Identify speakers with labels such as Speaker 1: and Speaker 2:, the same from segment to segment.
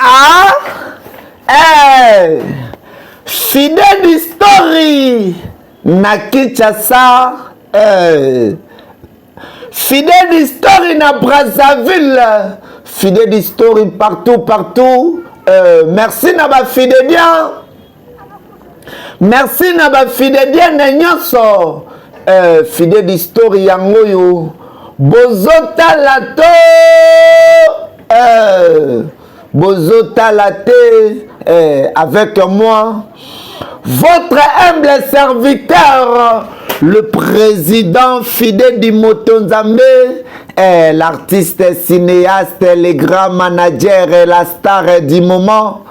Speaker 1: Ah, eh, Fidèle Story na Kinshasa, eh. Fidèle Story na Brazzaville, Fidèle Story partout partout. Merci na ba fidéliens. Merci na ba fidéliens nyonso. Fidèle Story yango oyo bozotala to bozotala te avec moi, votre humble serviteur, le président Fidèle du Motonzambe, l'artiste cinéaste, le grand manager et la star du moment.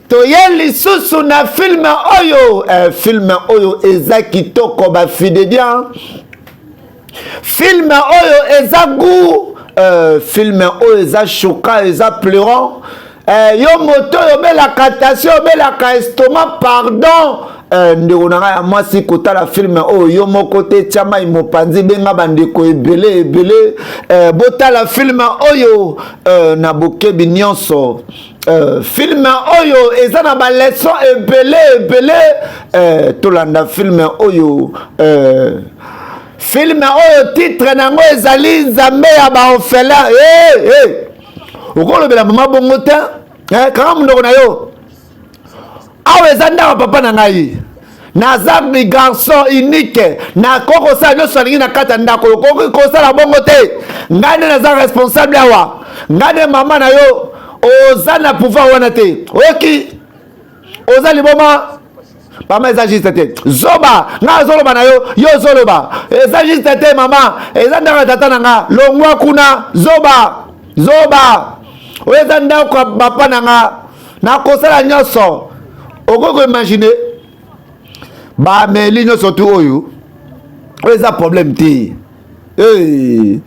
Speaker 1: Toye lisusu na film oyo, film oyo eza kitoko, ba fidéliens. Film oyo eza goût, film oyo eza choquant, eza pleurant. Yo moto oyo obelaka tension, obelaka estomac, pardon, ndeko na ngai ya mwasi, kotala film oyo yo moko te. Tia mai mopanzi, benga bandeko ebele ebele, botala film oyo na bokebi nyonso. Film oyo eza na baleçon ebele ebele. Tolanda film oyo. Film oyo titre nango ezali Nzambe ya baorphelin. Hey, hey. Okolobela mama bongo te, kanga monoko na yo. Awa eza ndako papa na ngai, naza mi garçon unique, nakoki kosala nyonso alingi na kati ya ndako. Okoki kosala bongo te. Ngai nde naza responsable awa, ngai nde mama na yo. Oza na pouvoir wana te, oyoki? Oza liboma. Mama, eza juste te. Zoba, ngai azoloba na yo, yo ozoloba. Eza juste te, mama. Eza ndako ya tata na nga. Longwa kuna, zoba, zoba. Oyo eza ndako ya papa na nga, nakosala nyonso. Okoki koimaginer bameli nyonso tu oyo. Oyo eza problème te. Hey.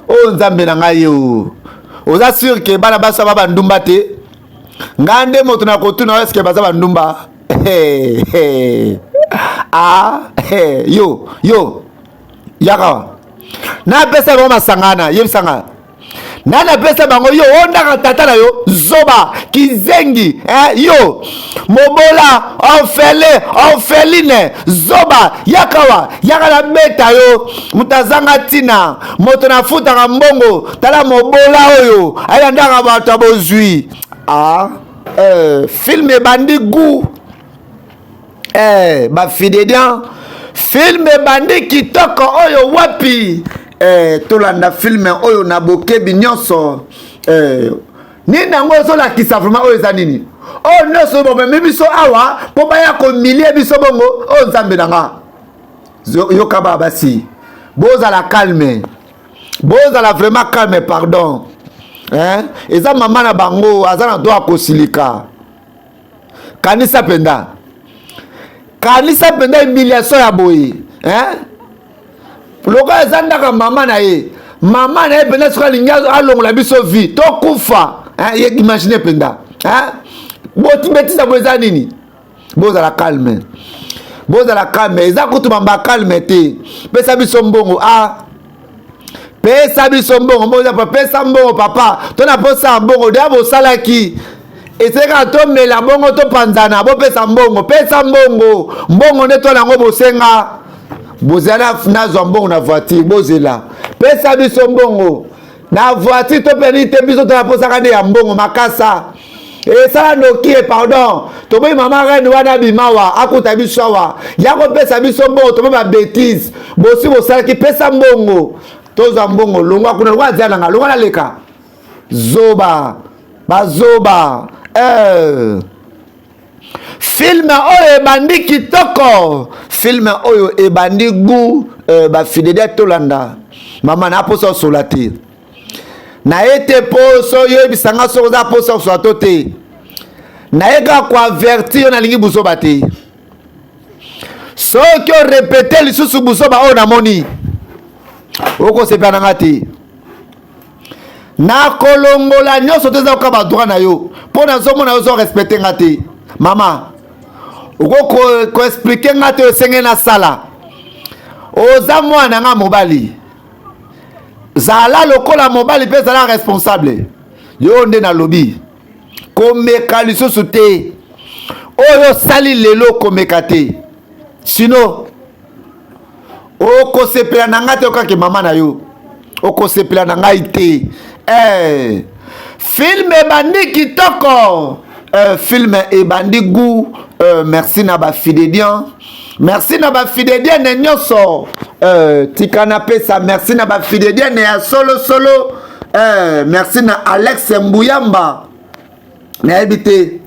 Speaker 1: Oyo Nzambe na ngai yo, oza sûr ke bana basi ba bandumba te? Ngai nde moto na kotuna, eske baza bandumba? Ah, yo yo, yaka, napesa bango masangana. Yebisanga nani apesa bango? Yo ondaka tata na yo, zoba, kizengi, eh, yo mobola, orphelin, orpheline, zoba, yakawa, yaka na beta yo. Moto azanga ntina, moto nafutaka mbongo. Tala mobola oyo ayelandaka bato ya bozwi. Ah, film ebandi goût, bafidéliens. Film ebandi kitoko oyo wapi. Tolanda film oyo na bokebi nyonso. Nini yango ezolakisa vraiment? Oyo eza nini? Oyo nyonso bomemi biso awa mpo baya komilie biso bongo? Oyo Nzambe na nga. Yoka baa basi, bozala calme, bozala vraiment calme, pardon, hein? Eza mama na bango, aza na droit kosilika. Kanisa mpenza, kanisa mpenza humiliation ya boye, hein? Lokola eza ndaka mama na ye, mama na ye mpenza, soki alingi alongola biso vie, tokufa. Imagine mpenza botibetisa boye, eza nini? Bozala calme, bozala calme. Eza kutu bamba calme te. Pesa biso mbongo. Ah, pesa biso mbongo, mbongo, pesa mbongo papa, to na posa mbongo. Deya bosalaki esali kaka tomela bongo, topanzana. Bopesa mbongo, pesa mbongo, mbongo nde to nango bosenga. Bozela, nazwa mbongo na voiture. Bozela, pesa biso mbongo na voiture to peni te. Biso tona posaka nde ya mbongo makasa esala noki e. Pardon, toboyi mama reine wana bimawa akuta biso awa ya kopesa biso mbongo. Toboyi babêtises bosi bosalaki. Pesa mbongo, tozwa mbongo. Longwa kuna, longwa, azia nanga, longwa, naleka. Zoba, bazoba. Film oyo ebandi kitoko, film oyo ebandi goût. Bafidèles, tolanda. Mama, na posa osola te naye te, mpo so yoyebisanga soki oza posa osola to te. Naye kaka koavertir yo, nalingi buzoba te. Soki orépéter lisusu buzoba oyo namoni, okosepela nanga te. Nakolongola nyonso te, eza koka badroit na yo, mpo nazomona yo ozorespecter nga te. Mama, oko koexpliquer nga te. Osengeli nasala, oza mwana nga mobali, zala lokola mobali mpe zala responsable. Yo nde nalobi. Komeka lisusu te. Oyo osali lelo komeka te. Sinon okosepela na ngai te okake mama na yo. Okosepela na ngai te. Eh, film ebandi kitoko. Eh, film ebandi goût. Eh, merci na ba fidéliens. Merci na ba fidéliens nyonso. Eh, tika napesa merci na ba fidéliens ya solo solo. Eh, merci na Alex Mbuyamba. Nayebi te.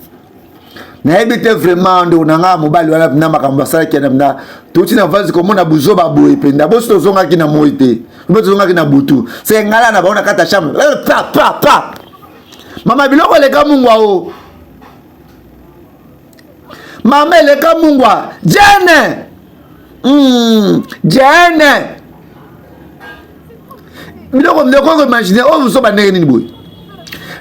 Speaker 1: Nayebi te vraiment ndeko na ngai mobali wana na makambo asalaki na na touti na vase komona buzoba boye mpenza bosi tozongaki na moi te mpe tozongaki na butu se ngai na bango na kati ya chambre eh, pa pa pa mama biloko eleka mungwa o mama eleka mungwa jene jene biloko ndeko okoimagine oyo mosusu bandenge nini boye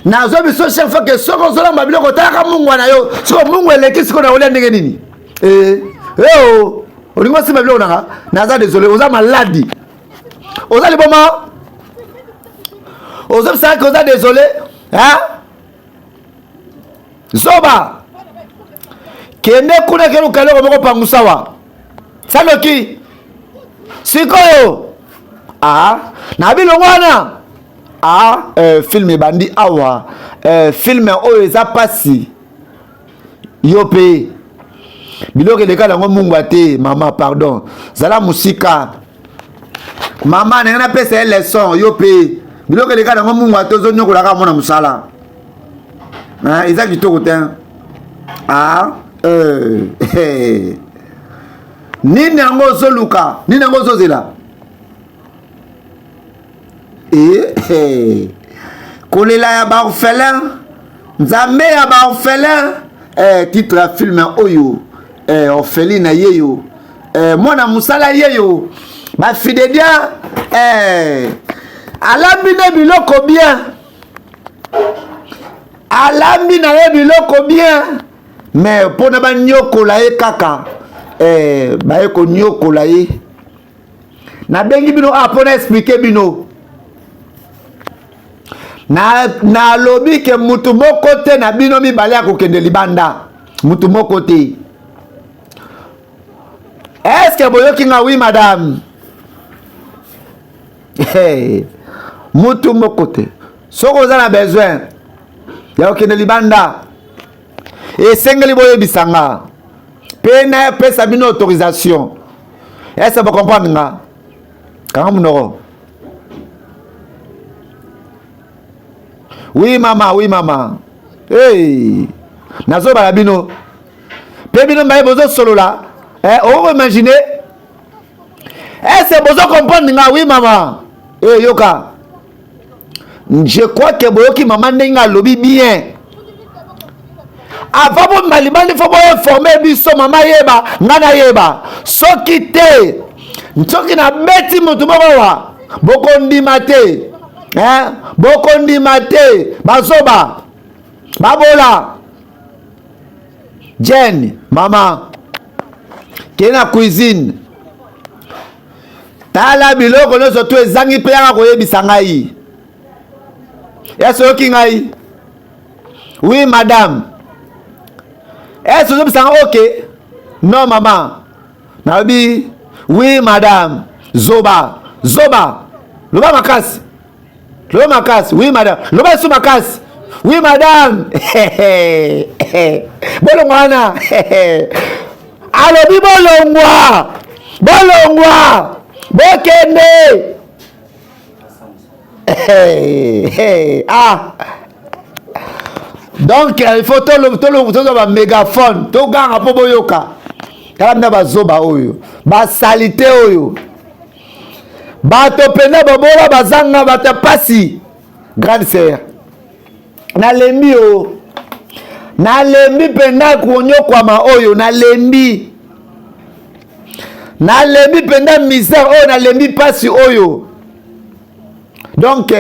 Speaker 1: nazwa biso chaque fois ke soki ozolamba biloko otalaka mungwa na yo siko mungwa eleki siko na kolia ndenge nini eh, eh, oh, olingi osimba biloko nanga naza désolé oza maladi oza liboma ozobisaka oza désolé hein? Zoba kende kuna keluka eloko moko pangusawa sanoki sikoyo ah, na bilongo wana ah, eh, film ebandi awa eh, film oyo eza pasi yo mpe biloko eleka nango mungwa te mama pardon zala mosika mama ndenge napesa ye leçon yo mpe biloko eleka nango mungwa te ozonyokolaka mona mosala eza kitoko te ah, eh, eh. Nini yango ozoluka nini yango ozozela eh, eh. Kolela ya baorphelin nzambe ya baorphelin eh, titre ya film oyo eh, orpheline yeyo eh, mwana mosala yeyo bafidedia eh, alambi nde biloko bien alambi na ye biloko bien me mpona banyokola ye kaka eh, baye konyokola ye nabengi bino a mpona explike bino nalobi na ke mutu moko te na bino mibale akokende libanda mutu moko te eske boyoki nga oui madame hey, mutu moko te soki oza na besoin ya kokende libanda esengeli boyebisa nga mpe napesa bino autorisation ese bocomprendre nga kanga monoko oui mama oui mama hey, nazobala bino mpe bino mbaye bozosolola eh, okoimagine ese bozo comprendre nga oui mama hey, yoka je crois que boyoki mama ndenge alobi bien avant bobima libanda fo boinforme biso mama yeba nga nayeba soki te soki nabeti motu moko wa bokondima te eh? bokondima te bazoba babola Jen mama kende na cuisine tala biloko nyonso to ezangi mpe yaka koyebisa ngai ese oyoki ngai oui madame ese ozobisa ngai oke non mama nalobi oui madame zoba zoba loba makasi loba makasi oui madame loba lisusu makasi oui madame bolongwa wana alobi bolongwa bolongwa bokende ah donc il faut tozwa bamégaphone toganga mpo boyoka tala nda bazoba oyo basalite oyo bato mpenza babola bazanga bato ya mpasi grande sœur nalembi o nalembi mpenza konyokwama oyo nalembi nalembi mpenza misère oyo nalembi mpasi oyo donc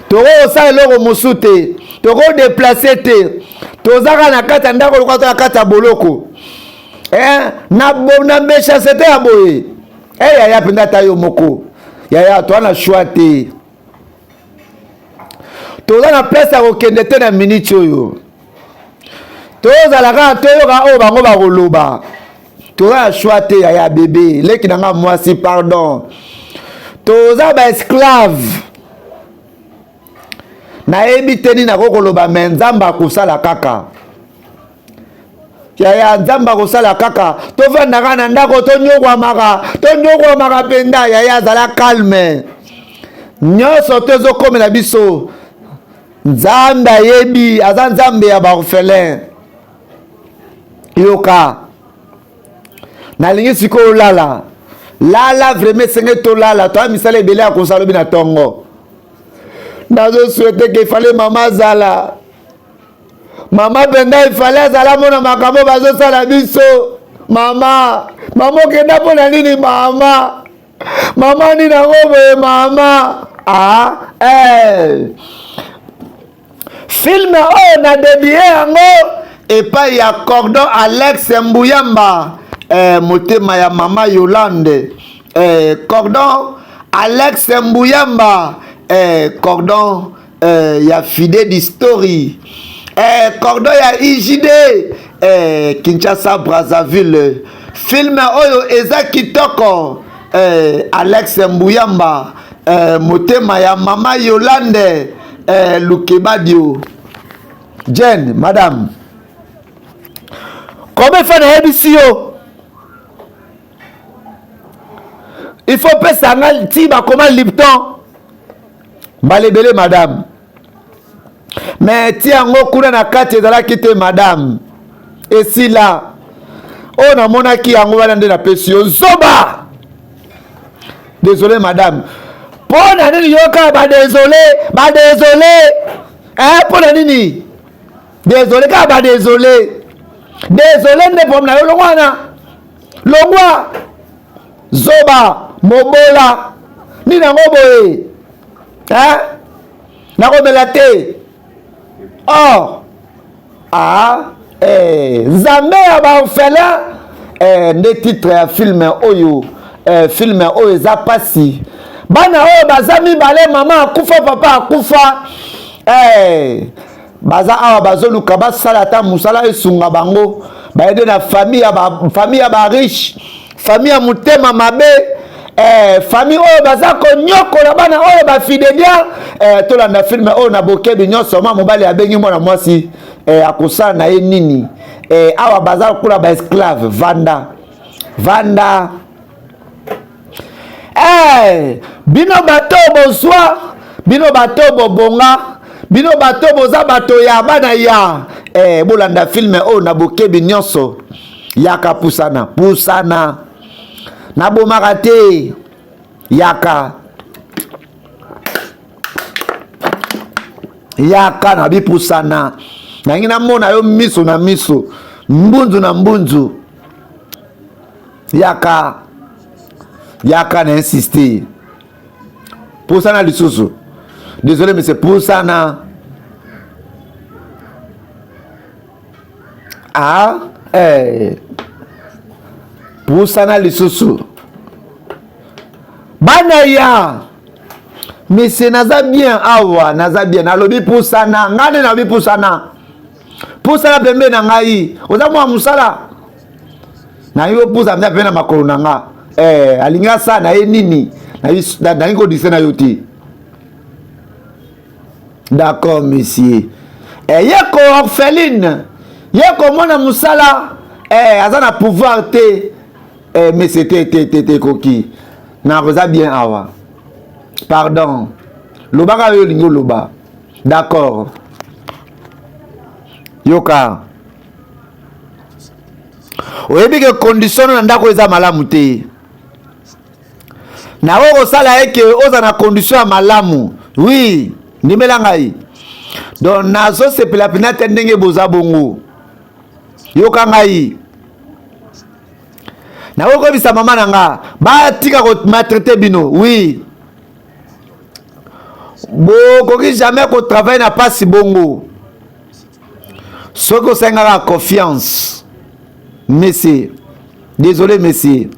Speaker 1: tokoki kosala eloko mosusu te tokoki deplace te tozaka na kati ya ndako lokola to na kati ya boloko eh, na, na méchanceté ya boye eh, yaya mpenza ata yo moko yaya toa na choix te. Toza na place ya kokende te na minute oyo. Tozala kaka toyoka oyo bango bakoloba. Toza na choix te yaya bebe, leki na nga mwasi pardon. Toza ba esclave. Nayebi te nini nakoki koloba me Nzambe akosala kaka. Yaya Nzambe akosala kaka. Tovandaka na ndako tonyokwamaka, tonyokwamaka mpenza. Yaya azala calme. Nyonso to ezokomela biso Nzambe ayebi, aza Nzambe ya baorphelin. Yoka, nalingi sikoyo olala lala, vraiment esenge tolala, toya misala ebele ya kosala lobi na ntongo. Nazo souhaite ke ifale mama azala, mama mpenza ifale azala mona makambo bazosala biso. Mama, mama okenda mpo na nini? Mama, mama nini yango boye mama? Ah, eh. Film oyo na dédie yango epai ya Cordon Alex Mbuyamba, motema ya mama Yolande, Cordon Alex Mbuyamba, Cordon ya Fide di Story, Cordon ya IJD, Kinshasa Brazzaville. Film oyo eza kitoko. Alex Mbuyamba, motema ya mama Yolande, Lukebadio Jen. Madame, combien fois nayebisi yo il faut pesa nga ti bakoma Lipton mbala ebele madame, mais ti yango kuna na kati ezalaki te madame, esila. Oyo namonaki yango wana nde napesi yo. Zoba, désolé madame. Mpo na nini yoka badésolé, badésolé, eh, mpo na nini désolé kaka badésolé, désolé nde problème na yo? Longwa wana, longwa, zoba, mobola, nini yango boye, eh? Nakomela te or ah, eh, Nzambe ya baorphelin, nde titre ya film oyo. Film oyo eza pasi. Bana oyo baza mibale, mama akufa, papa akufa, baza awa bazoluka basala ata mosala esunga bango. Bayede na famille ya ba, famille ya bariche, famille ya motema mabe, famille oyo baza konyokola bana oyo bafidelia. Tolanda film oyo na bokebi nyonso. Mwa mobali abengi mwana mwasi, akosala na ye nini? Awa baza lokola baesclave. Vanda, vanda. Bino bato bozwa, bino bato bobonga, bino bato boza bato ya bana ya, bolanda film oyo na bokebi nyonso. Yaka, pusana, pusana, nabomaka te. Yaka, yaka na bipusana, nangi namona yo miso na miso, mbunzu na mbunzu. Yaka, yaka, na insiste, pusana lisusu. Désolé monsieur, pusana. Ah, pusana lisusu. Bana ya monsieur, naza bien awa, naza bien. Nalobi pusana, ngai nde nalobi pusana, pusana pembeni na ngai. Oza mwa mosala nayebi, opusa mpenza pembeni na makolo na nga. Alingi asala na ye nini? Nalingi kodise na yo te. D'accord monsieur. Ye ko orpheline, ye komona mosala, aza na pouvoir te. Monsieur, te, te, te, te, ekoki na koza bien awa. Pardon, lobaka yo olingi oloba. D'accord, yoka, oyebi ke condition na ndako eza malamu te. Nakoki kosala eke oza na condition ya malamu. Oui, ndimela ngai. Donc nazosepela mpena te ndenge boza bongo. Yoka ngai, nakoki koyebisa mama na nga batika komaltraiter bino. Oui, bokoki jamais kotravailler na mpasi bongo. Soki osengaka confiance, monsieur, désolé monsieur,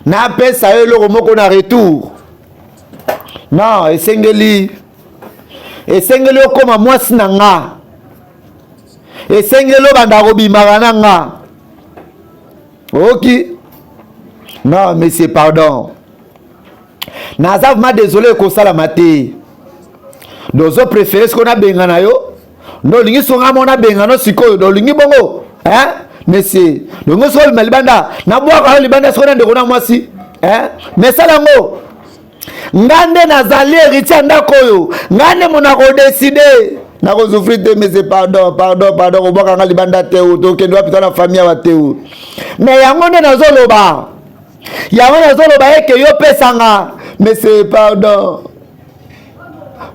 Speaker 1: napesa yo eloko moko na retour. Non, esengeli esengeli okoma mwasi na nga, esengeli obanda kobimaka na nga. Oki? Non, monsieur, pardon, naza vraiment désolé, ekosalama te. Dozo préféré sikoyo nabengana yo nde olingi siko nga mo nabengana sikoyo, olingi bongo, hein, monsieur? Dongo sikoyo olima libanda, nabwaka yo libanda sikoyo na ndeko na mwasi, hein? Mais sala yango, nga nde nazali héritier ya ndako oyo, nga nde mo nakodécider. Nakozouffrir te, monsieur, pardon, pardon, pardon, kobwaka nga libanda te. O tokende wapi? Na famille awa te. O mais yango nde nazoloba, yango nazoloba eke yo pesanga. Monsieur, pardon,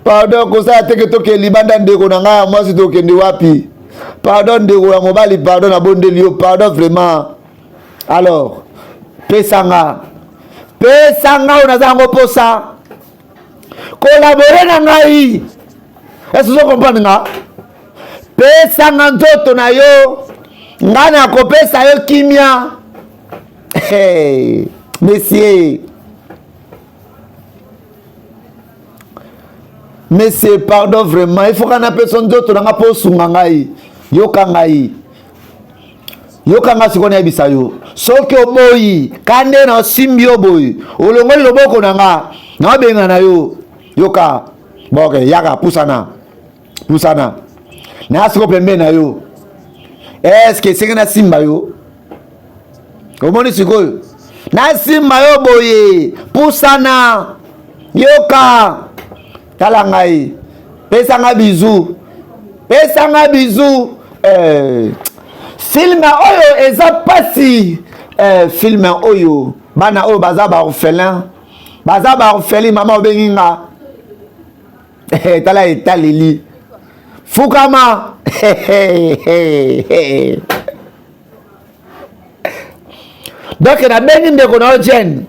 Speaker 1: pardon, kosala teke tokende libanda. Ndeko na ngai ya mwasi, tokende wapi? Pardon, ndeko ya mobali, pardon, nabondeli yo, pardon vraiment. Alors pesanga, pesanga oyo naza yango mposa. Collaborer na ngai, est-ce ozo comprendre nga? Pesanga nzoto na yo, ngai nakopesa yo kimia. Hey, monsieur, monsieur, pardon vraiment, il faut kana napesa nzoto na nga mpo osunga ngai. Yoka ngai, yoka ngai sikoyo, nayebisa yo, soki oboyi ka nde na osimbi yo boye, olongoli loboko na nga, naobenga na yo. Yoka boke, yaka, pusana, pusana, naya sikoyo pembeni na yo. Eske esenge nasimba yo? Omoni sikoyo nasimba yo boye, pusana, yoka, tala ngai, pesa nga bisou, pesa nga bisou. Film oyo eza pasi. Film oyo, bana oyo baza baorphelin, baza baorphelin. Mama, obengi nga, tala etaleli, fukama. Donc nabengi ndeko na yo Jane,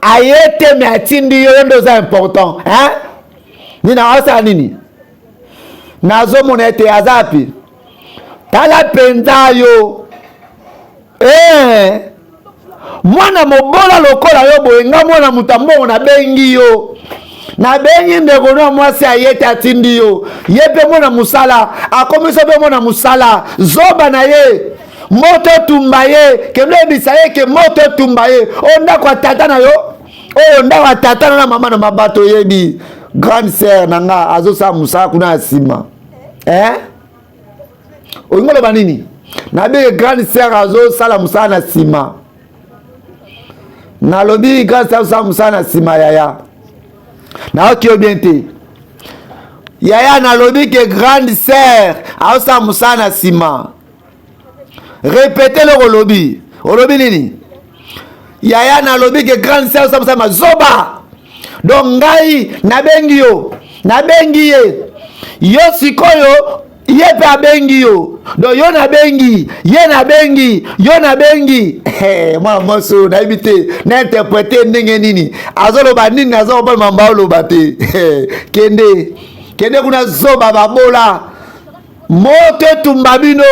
Speaker 1: aye te, me atindi yo, yo nde oza important, hein? Nini aosala nini? Nazomona ete aza api. Tala mpenza yo, eh, mwana mobola lokola yo boye, nga mwana moto ya mbongo nabengi yo, nabengi ndeko no ya mwasi, aye te, atindi yo. Ye mpe mwana mosala, akomisi mpe mwana mosala zoba na ye. Moto etumba ye, kende oyebisa ye ke moto etumba ye. Oyo ndako ya tata na yo, oyo ndako ya tata na na mama na mabato. Oyebi grande sœur na nga azosala mosala kuna ya nsima, eh? Olingi oloba nini? Nabiki grande sœur azosala mosala na nsima. Nalobi grande sœur azosala mosala na nsima. Yaya, nayoki yo bien te. Yaya, nalobi ke grande sœur azosala mosala na nsima. Répéter eloko olobi. Olobi nini, yaya? Nalobi ke grande sœur azosala mosala. Mazoba. Donc ngai nabengi yo, nabengi ye, yo sikoyo ye mpe abengi yo. Donc yo nabengi ye, nabengi yo, nabengi mwana mwasi oyo, nayebi te na interpréter ndenge nini, azoloba nini, azokopala mamba oloba te. Kende, kende kuna, zoba, babola, moto etumba bino,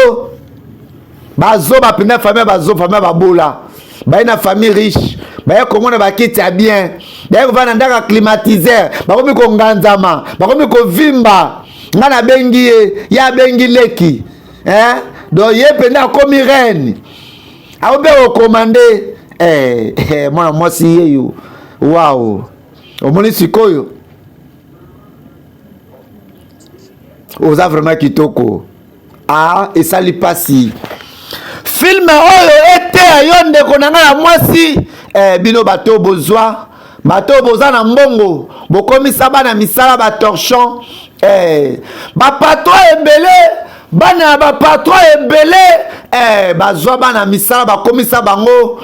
Speaker 1: bazoba mpenza. Famille bazoba, famille babola, baye na famille riche, baye komona bakiti ya bien, baye kovanda na ndako ya climatiseur, bakomi konganzama, bakomi kovimba. Nga nabengi ye, ye abengi leki, eh? Donc ye mpenza akomi reine, akomi mpe kocommander. Eh, mwana mwasi yeyo, wow, omoni sikoyo oza vraiment kitoko. Ah, esali mpasi film oyo eteya yo, ndeko na ngai ya mwasi. Bino bato bozwa, bato boza na mbongo, bokomisa bana misala batorchon, bapatron ebele, bana ya bapatron ebele, bazwa bana misala, bakomisa bango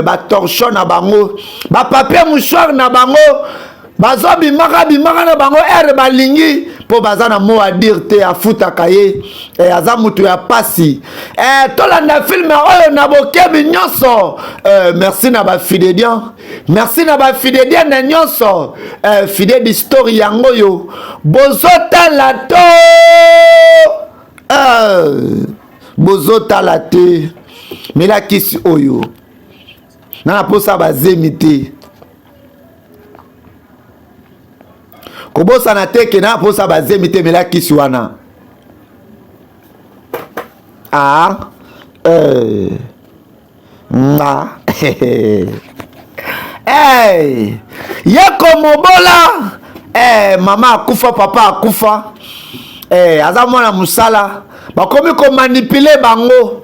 Speaker 1: batorchon na bango, bapapier mouchoir na bango. Bazwa bimaka bimaka na bango ere balingi, mpo baza na mot à dire te. Afutaka ye, aza moto ya pasi. Tolanda film oyo na bokebi nyonso. Merci na bafidédian, merci na bafidédiane nyonso. Fide d'histoire yango oyo bozotala to bozotala te. Melakisi oyo na na mposa bazemi te. Kobosana te ke na posa bazemi te, mela kisi wana. Ah, eh. Nga. Hey, yeko mobola hey, mama akufa papa akufa hey, aza mwana mosala bakomi komanipule bango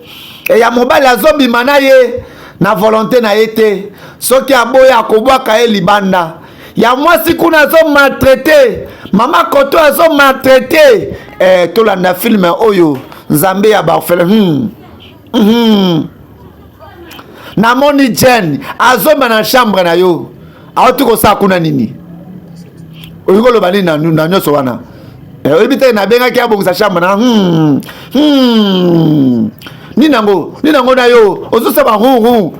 Speaker 1: hey, ya mobali azobima na ye na volonte na ye te soki aboya akobwaka ye libanda ya mwasi kuna azo maltraite mama koto azo maltraite eh, tolanda filme oyo nzambe ya baorphelin hmm. Hmm. Namoni Jen azomba na chambre na yo auti kosala kuna nini? Olingi koloba nini na nyonso wana? Eh, oyebi te nabengaki abongisa chambre na hmm. Hmm. Nini yango nini yango na yo ozosala ru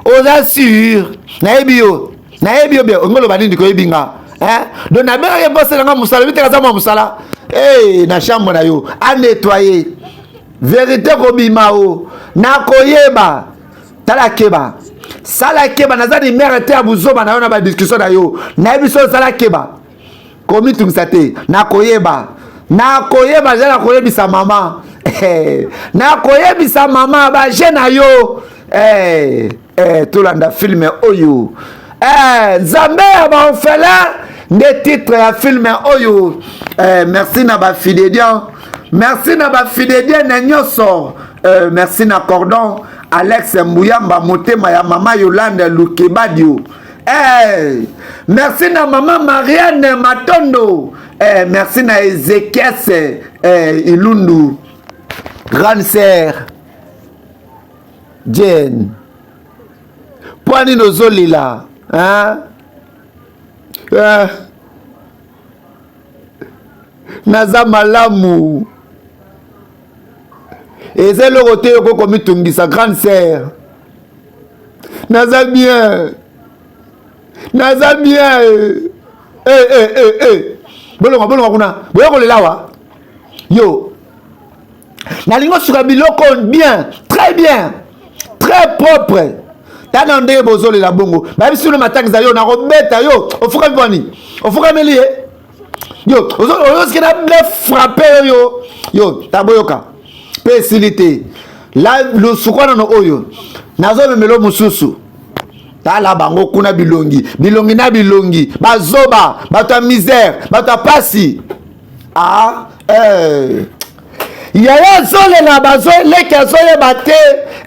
Speaker 1: oza sur nayebi yo nayebi yo bien olingi koloba nini koyebi nga eh? Donc nabengaki mpo nga mosala oyebi te kaza mwa mosala hey, na chambre na yo anettoye Verite kobima o nakoyeba tala keba sala keba naza nimere te ya buzoba na yo na badiscussion na yo nayebi so osala keba komitungisa te nakoyeba nakoyeba eza nakoyebisa mama nakoyebisa mama baje na yo eh, eh, tolanda filme oyo eh, nzambe ya baorphelin nde titre ya filme oyo eh, merci na bafidedian merci na bafidedienne nyonso eh, merci na cordon alex mbuyamba motema ya mama yolande lukebadio eh, merci na mama marianne matondo eh, merci na ezekias eh, ilundu grande sœur Jane, mpo nini ozolela hein? Eh. Naza malamu, eza eloko te okoki komitungisa grande sœur. Naza bien, naza bien. Eh, eh, eh, eh. Bolonga bolonga kuna, boya kolela awa yo nalingi osuka biloko bien très bien très propre tana ndenge bozolela bongo bayebisi bino matanga eza yo nakobeta yo ofukami mpo nini ofukameli ye yo ozosike na ble frappe yo yo yo taboyoka mpe esili te la lusuku nano oyo nazomemelo mosusu tala bango kuna bilongi bilongi na bilongi bazoba bato ya misère bato ya pasi ah, eh. Yaya azolela bazo leki azoyeba te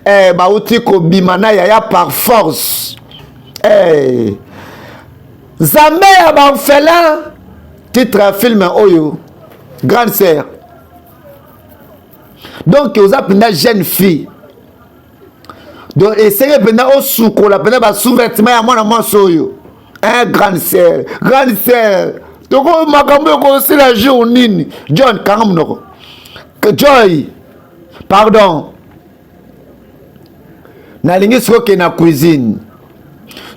Speaker 1: eh, bauti kobima na yaya par force eh. Nzambe ya baorphelin titre ya film oyo grande sœur donc oza mpenza jeune fille donc esenge mpenza osukola mpenza basous-vêtement ya mwana mwasi oyo un grande sœur grande sœur toko makambo ekosila jour nini john kanga monoko joy pardon nalingi sikoyo okende na cuisine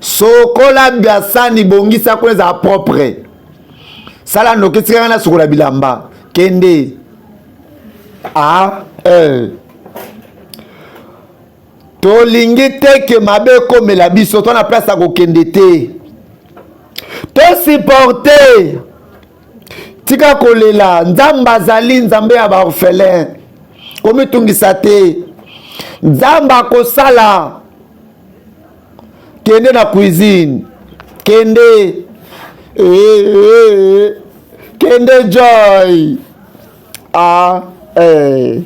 Speaker 1: sokola biasani bongisa kuna ezala propre sala noki tikanga nasukola bilamba kende ah, eh. Tolingi te ke mabe ekomela biso, to na place ya kokende te. To supporter. Tika kolela, Nzambe azali Nzambe ya ba orphelin. Komitungisa te. Nzambe akosala. Kende na cuisine. Kende. Eh, eh, eh. Kende Joy. Ah, eh.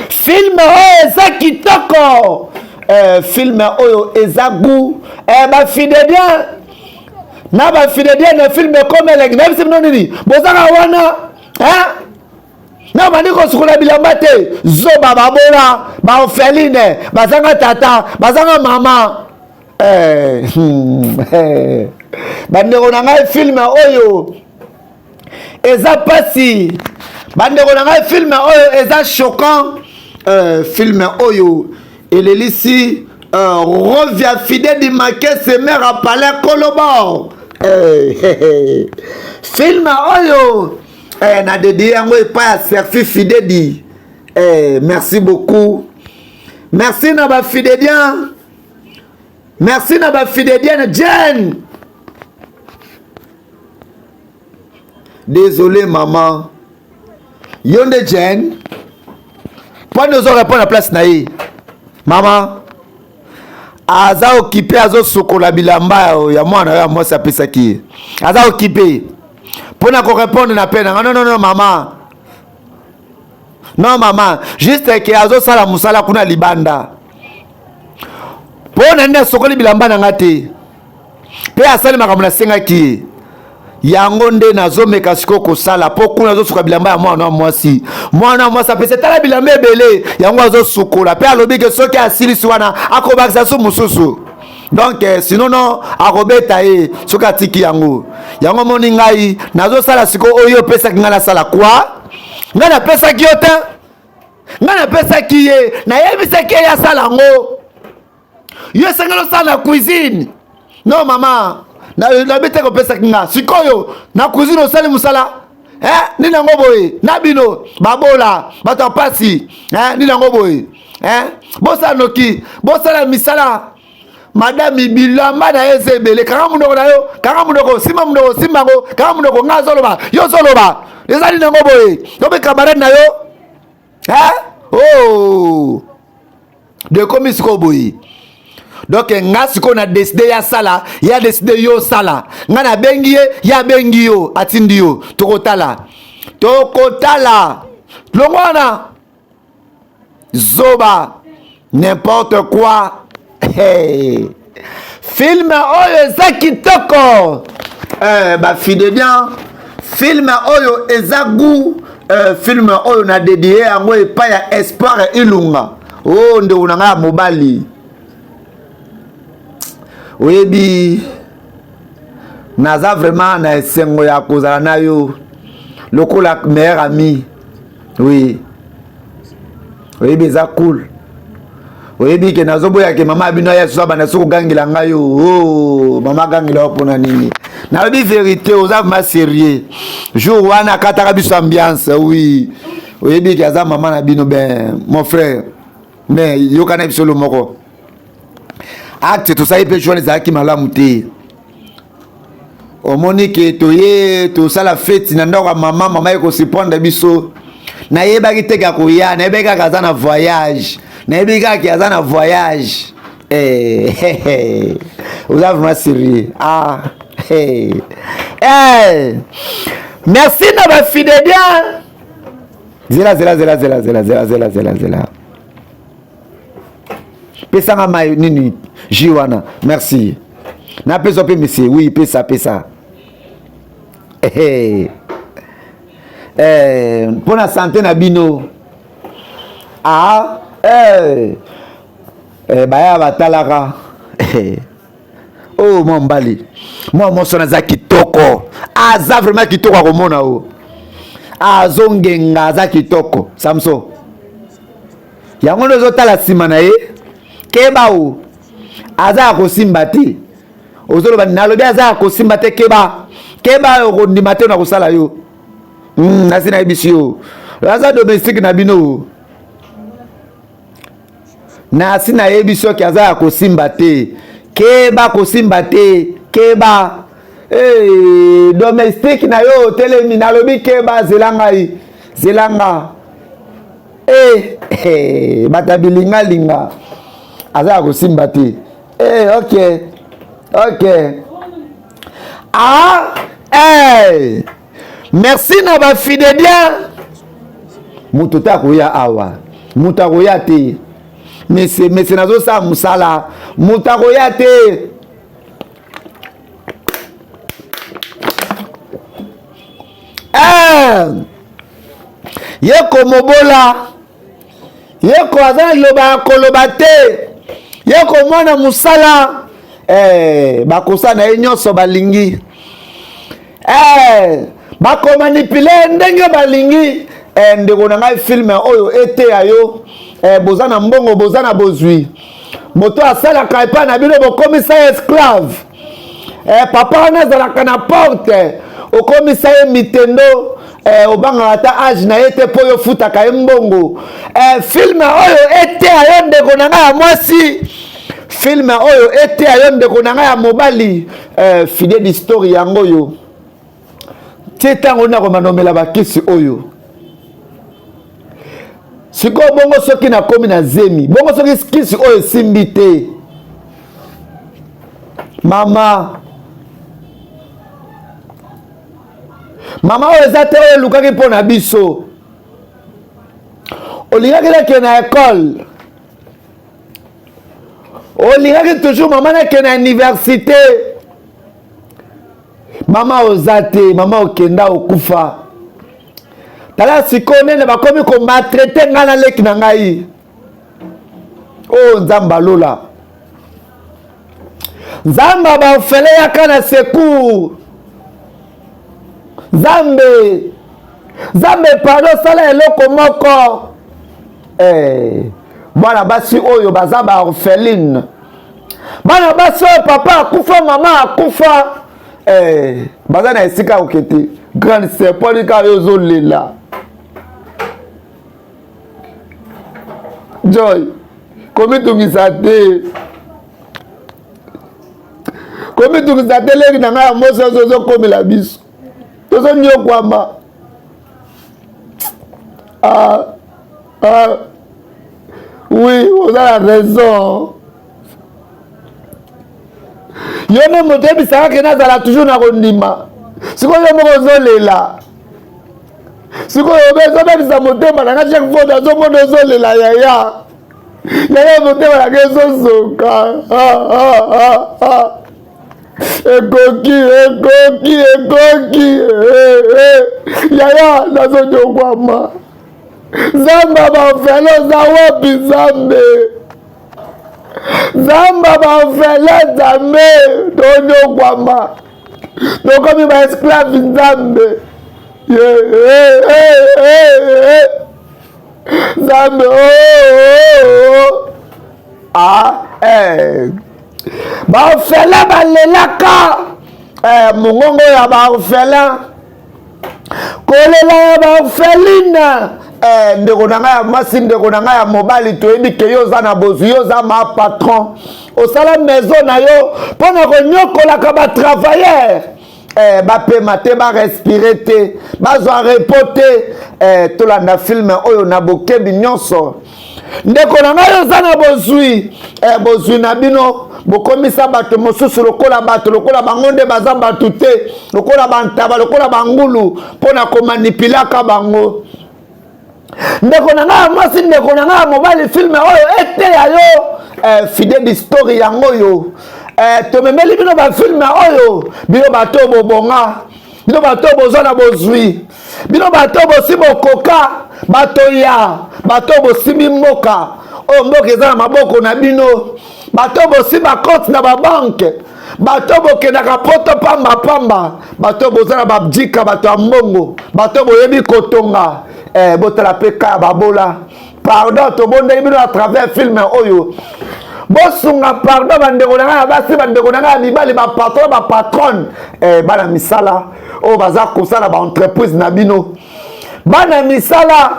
Speaker 1: Film oyo eza kitoko eh, film oyo eza goût eh, ba fidedien na ba fidedien na film ekoma elengi nayebisi bino nini bozaka wana eh? na bandi kosukola bilamba te zoba babola baorpheline bazanga tata bazanga mama eh, eh. Bandeko na ngai film oyo eza pasi bandeko na ngai film oyo eza choquant euh, film oyo elelisi euh, rovia fide di makese mare a palais kolobor euh, film oyo eh, na dedie yango epai ya serfi fidedi eh, merci beaucoup merci na bafidedien merci na bafidedienne jane. Désolé maman. Yo nde Jane. Mpo nde ozo répondre na place na ye. Mama aza okipe azosukola bilamba ya mwana oyo ya mwasi apesaki ye. Aza okipe mpo na korépondre na pe nanga. Non, non, non, mama. Non, mama. Juste ke azosala mosala kuna libanda. Mpo na nini asokoli bilamba na nga te? Mpe asali makambo nasengaki ye. Yango nde nazomeka sikoyo kosala mpo kuna azosuka bilamba ya mwana wa mwasi. Mwana wa mwasi apesi tala bilamba ebele, yango azosukola mpe alobi ke soki asilisi wana akobakisa su mosusu. Donc sinon non akobeta ye soki atiki yango. Yango moni ngai nazosala sikoyo oyo opesaki ngai nasala kwa? Ngai napesaki yo te. Ngai napesaki ye, nayebisaki ye asala yango. Yo esengeli osala na cuisine. Non mama, nayebi te kopesaki nga. Sikoyo na cuisine osali mosala. Eh, nini yango boye? Na bino babola, bato ya pasi. Eh, nini yango boye? Eh, bosala noki, bosala misala. Madame bilamba na ye eza ebele. Kanga monoko na yo, kanga monoko, simba monoko, simba yango, kanga monoko, nga azoloba, yo ozoloba. Eza nini yango boye? Yo mpe camarade na yo? Eh? Oh! Dekomi sikoyo boye. Donc nga sikoyo na décide ya sala, ya décide yo sala. Nga na bengi ye, ya bengi yo, atindi yo. Tokotala. Tokotala. Longwana. Zoba. N'importe quoi. Hey. Film oyo eza kitoko. Ba fidéliens, film oyo eza goût. Film oyo na dédié yango epai ya Espoir Ilunga. Oh ndeko na ngai ya mobali. Oyebi naza vraiment na esengo ya kozala na yo lokola meilleur ami. Oui. Oyebi eza cool. Oyebi ke nazoboya ke mama bino aya soa banda soko gangela ngai yo. Oh, mama gangela yo pona nini? Nalobi vérité, oza vraiment sérieux. Jour wana akataka biso ambiance, oui. Oyebi ke aza mama na bino ben mon frère. Mais yokana biso lo moko. Acte tosali mpe jour ezalaki malamu te. Omoni ke toye tosala feti na ndako ya mama, mama ye kosiprendre biso. Nayebaki te ke akoya, nayebaki kaka aza na voyage. Nayebi kaka ke aza na voyage. Eh, hey, hey. Oza vraiment sérieux. Ah, hey. Hey. Merci na ba fidèles. Zela, zela, zela, zela, zela, zela, zela, zela, zela. Pesanga mai nini jus wana. Merci. Na pesa pe monsieur. Oui, pesa, pesa. Eh, eh, pour la santé na bino. Ah, eh. Eh, baya batalaka. Eh. Oh, mwa mbali. Mwa mwasi wana aza kitoko. Aza vraiment kitoko akomona o. Azongenga aza kitoko. Samson. Yango nde ozotala nsima na ye. Keba o. Aza ya kosimba te. Ozoloba nalobi aza ya kosimba te keba. Keba okondima te na kosala yo. Nasi nayebisi yo. Aza domestique na bino. Nasi nayebi soki aza ya kosimba te. Keba kosimba te. Keba. Hey, domestique na yo telemi nalobi keba zela ngai. Zela nga. Eh, hey, bata bilinga linga. Aza ya kosimba te. Eh, ok. Ok. Ah, hey. Merci na ba fidèles. Moto ta koya awa. Moto akoya te. Mese, mese nazosala mosala. Moto akoya te. Eh! Ye komobola. Ye ko aza na liloba ya koloba te. Ye komona mosala. Eh, bakosa na ye nyonso balingi. Eh, bakomanipule ndenge balingi. Eh, ndeko na ngai film oyo eteya yo. Eh, boza na mbongo, boza na bozwi. Moto asalaka epai na bino bokomisa esclave. Eh, papa wana azalaka na porte, okomisa ye mitendo. Eh, obangaka ata age na ye te mpo yo ofutaka ye mbongo. Eh, film oyo eteya yo ndeko na ngai ya mwasi. Film oyo eteya yo ndeko na ngai ya mobali. Eh, fidèle d'histoire yango yo. Ti ntango nakomanomela bakisi oyo. Sikoyo bongo soki nakomi na zemi, bongo soki kisi oyo esimbi te, mama, mama oyo eza te oyo elukaki mpo na biso. Olingaki nakende na ekole, olingaki toujours mama nakende na université. Mama oza te, mama okenda okufa. Tala sikoyo nene bakomi komaltraite ngai na leki na ngai. Oyo oh, Nzambe alola, Nzambe baofele yaka na secours. Nzambe, Nzambe pardon, sala eloko moko. Eh, bana basi oyo baza ba orpheline, bana basi oyo papa akufa, mama akufa, eh, baza na esika okete. Grande sœur, poni kaka yo ozolela. Joy, komitungisa te, komitungisa te, leki na ngai ya mosi, ozokomela biso, tozonyokwama. Ah, ah, oui, oza na raison. Yo nde moto oyebisaka ke nazala toujours na kondima. Sikoyo yo moko ozolela. Sikoyo ezobebisa motema na nga. Chaque fois nazomona ozolela, yaya, yaya, motema na nga ezozoka. Ah, ah, ah, ah. Ekoki, ekoki, ekoki, eh, eh. Yaya, nazonyokwama. Nzambe bafele, oza wapi? Nzambe, Nzambe bafele, Nzambe, tonyokwama, tokomi baesclave. Nzambe, Nzambe, oh, oh, oh. Ah, eh. Baorphelin balelaka, eh, mongongo ya baorphelin, kolela ya baorpheline. Eh, ndeko na ngai ya mwasi, ndeko na ngai ya mobali, toyebi ke yo oza na bozwi, yo oza ma patron, osala maison na yo mpo na konyokolaka batravailleur, eh, bapema te, barespire te, bazwa repos te. Eh, tolanda filme oyo na bokebi nyonso. Ndeko na ngai, oza na bozwi, eh, bozwi na bino bokomisa bato mosusu lokola bato, lokola bango nde baza bato te, lokola bantaba, lokola bangulu, mpo na komanipulaka bango. Ndeko na ngai ya mwasi, ndeko na ngai ya mobali, filme oyo eteya yo. Eh, fidèle story yango oyo, eh, tomemeli bino bafilme oyo. Bino bato bobonga, bino bato bozwa na bozwi, bino bato bosi bokoka, bato ya bato bosimbi mboka oyo, mboka eza na maboko na bino, bato bosi bacompte na babanke, bato bokendaka poto pamba pamba, bato boza na babjika, bato ya mbongo, bato boyebi kotonga, eh, botala mpe kaya babola. Pardon, tobondeli bino à travers film oyo, bosunga pardon bandeko na ngai ya basi, bandeko na ngai ya mibali, bapatron, bapatronne, eh, bana misala oyo baza kosala baentreprise na bino, bana misala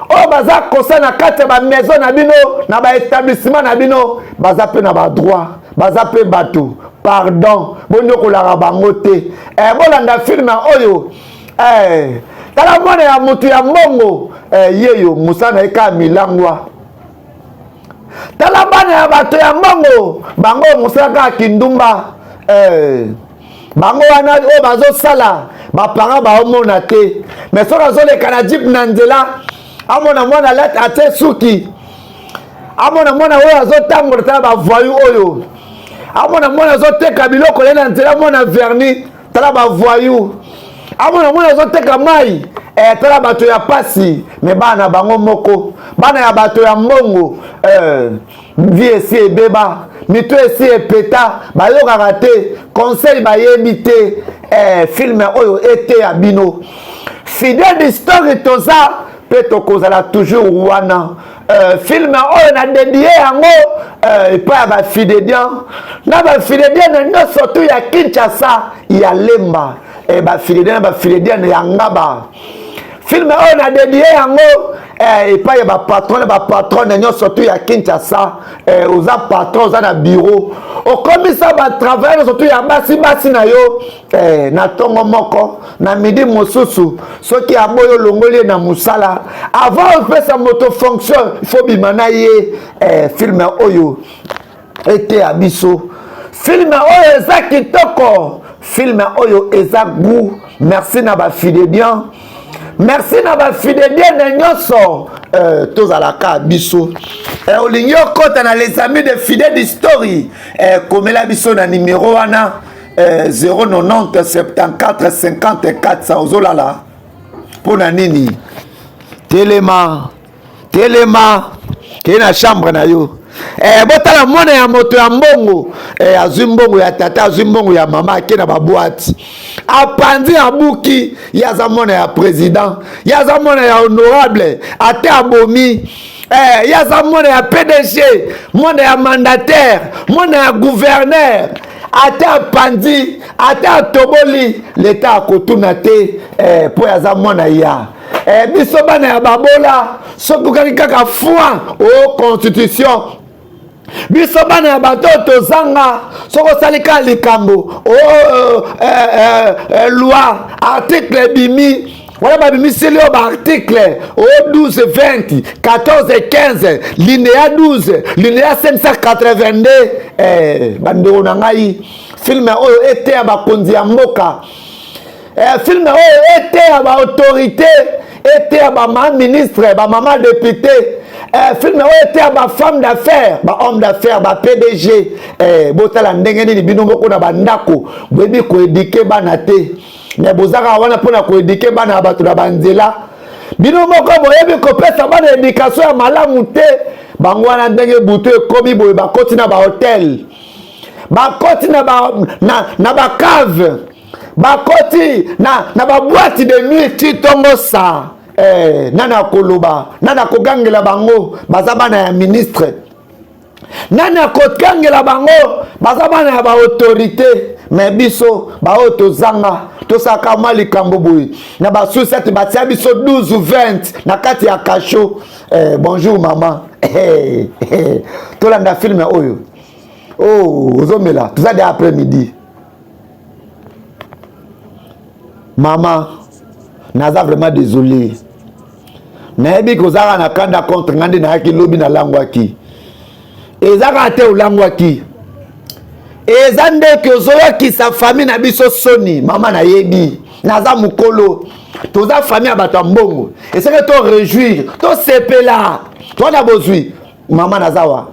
Speaker 1: oyo baza kosala na kati ya bamaison na bino, na baétablissement na bino, baza mpe na badroit, baza mpe bato. Pardon, bonyokolaka bango te. Eh, bolanda filme oyo. Eh, tala mwana ya motu ya mbongo, eh, yeyo mosala na ye kaka milangwa. Tala bana ya bato ya mbongo, bango mosala kaka kindumba. Eh, bango wana oyo bazosala, baparent baomona te, mais soki azoleka na jeep na nzela, amona mwana alati, atie suki, amona mwana oyo azotambola, tala bavoyu oyo, amona mwana azoteka biloko ye na nzela, amona vernis, tala bavoyu, amona mwana azoteka mai, eh, tala bato ya pasi. Me bana na bango moko, bana ya bato ya mbongo, eh, vie esi ebeba, mito esi epeta, bayokaka te conseil, bayebi te. Eh, filme oyo eteya bino. Fidèle d'histoire, toza mpe tokozala toujours wana. Film oyo na dédie yango epai ya bafidédian na bafidédienne nyonso tu ya Kinshasa, ya Lemba, eh, bafidédien na bafidédienne ya Ngaba. Film oyo na dédie yango. eh, epai ya bapatron na bapatrone nyonso tu ya Kinshasa. Eh, oza patron, oza na bureau, okomisa batravailleur nyonso tu ya basi basi na yo eh, na ntongo moko na midi mosusu, soki aboyi olongoli ye na mosala. Avant opesa moto fonction, faut bima na ye. Eh, film oyo eteya biso, film oyo eza kitoko, film oyo eza goût. Merci na bafidédian, merci na bafidédienne nyonso. Tozalaka biso. Olingi okɔta na Les Amis de Fidèle Story, komela biso na numero wana, 090 74 54. Ozolala mpo na nini? Telema, telema, kei na chambre na yo. Botala mwana ya moto ya mbongo, azwi mbongo ya tata, azwi mbongo ya mama, ake na baboîte, apanzi, abuki. Ye aza mwana ya président, ye aza mwana ya honorable, ate abomi. Ye aza mwana ya PDG, mwana ya mandataire, mwana ya gouverneur, ate apanzi, ate atoboli, leta akotuna te, mpo aza mwana ya. Biso bana ya babola, soki okaki kaka foi o constitution, biso bana ya bato oyo tozanga, soki osali kaka likambo o loi, article ebimi wana, babimiseli oyo baarticle o 12, 20, 14, 15, alinéa 12, alinéa 582. Bandeko na ngai, film oyo eteya bakonzi ya mboka, film oyo eteya baautorité, eteya bamama ministre, bamama député, film oyo eteya bafemme d'affaires, bahomme d'affaires, baPDG. Botala ndenge nini bino moko na bandako boyebi koéduquer bana te, me bozaka wana mpona koéduquer bana ya bato na banzela. Bino moko boyebi kopesa bana éducation ya malamu te. Bango wana, ndenge butu ekomi boye, bakoti na bahotel, bakoti na bacave, bakoti na baboîte de nuit ti ntongo sa. Nani akoloba? Nani akogangela bango? Baza bana ya ministre. Nani akogangela bango? Baza bana ya baautorité. Me biso baoyo tozanga, tosalaka mwa likambo boye na basusi ate batia biso 12, 20 na kati ya cachot. Bonjour mama. Tolanda film oyo. Oh, ozomela, toza de après midi. Mama, naza vraiment désolé. Nayebi kozalaka na kanda contre nga nde nayaki lobi, nalangwaki. Eza kaka te olangwaki, eza ndeke ozoyokisa famille na biso soni. Mama, nayebi naza mokolo, toza famille ya bato ya mbongo, esenge to réjouir, tosepela, toza na bozwi. Mama, naza wa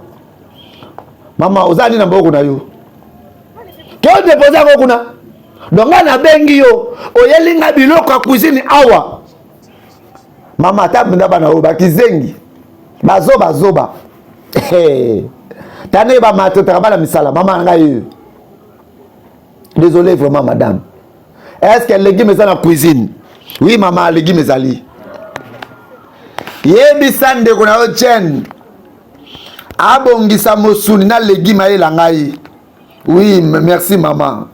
Speaker 1: mama, oza nini na mboko na yo ke odépose yango kuna? Donc ngai nabengi yo, oyeli nga biloko ya cuisine awa. Mama, ata mpenza bana oyo bakizengi, bazobazoba, ta ndenge bamaltraitaka bana misala. Mama na ngai oyo, désolé vraiment madame. Est ce que légume eza na cuisine? Oui mama, légume ezali. Yebisa ndeko na yo Jen abongisa mosuni na légume, ayela ngai. Oui, merci mama.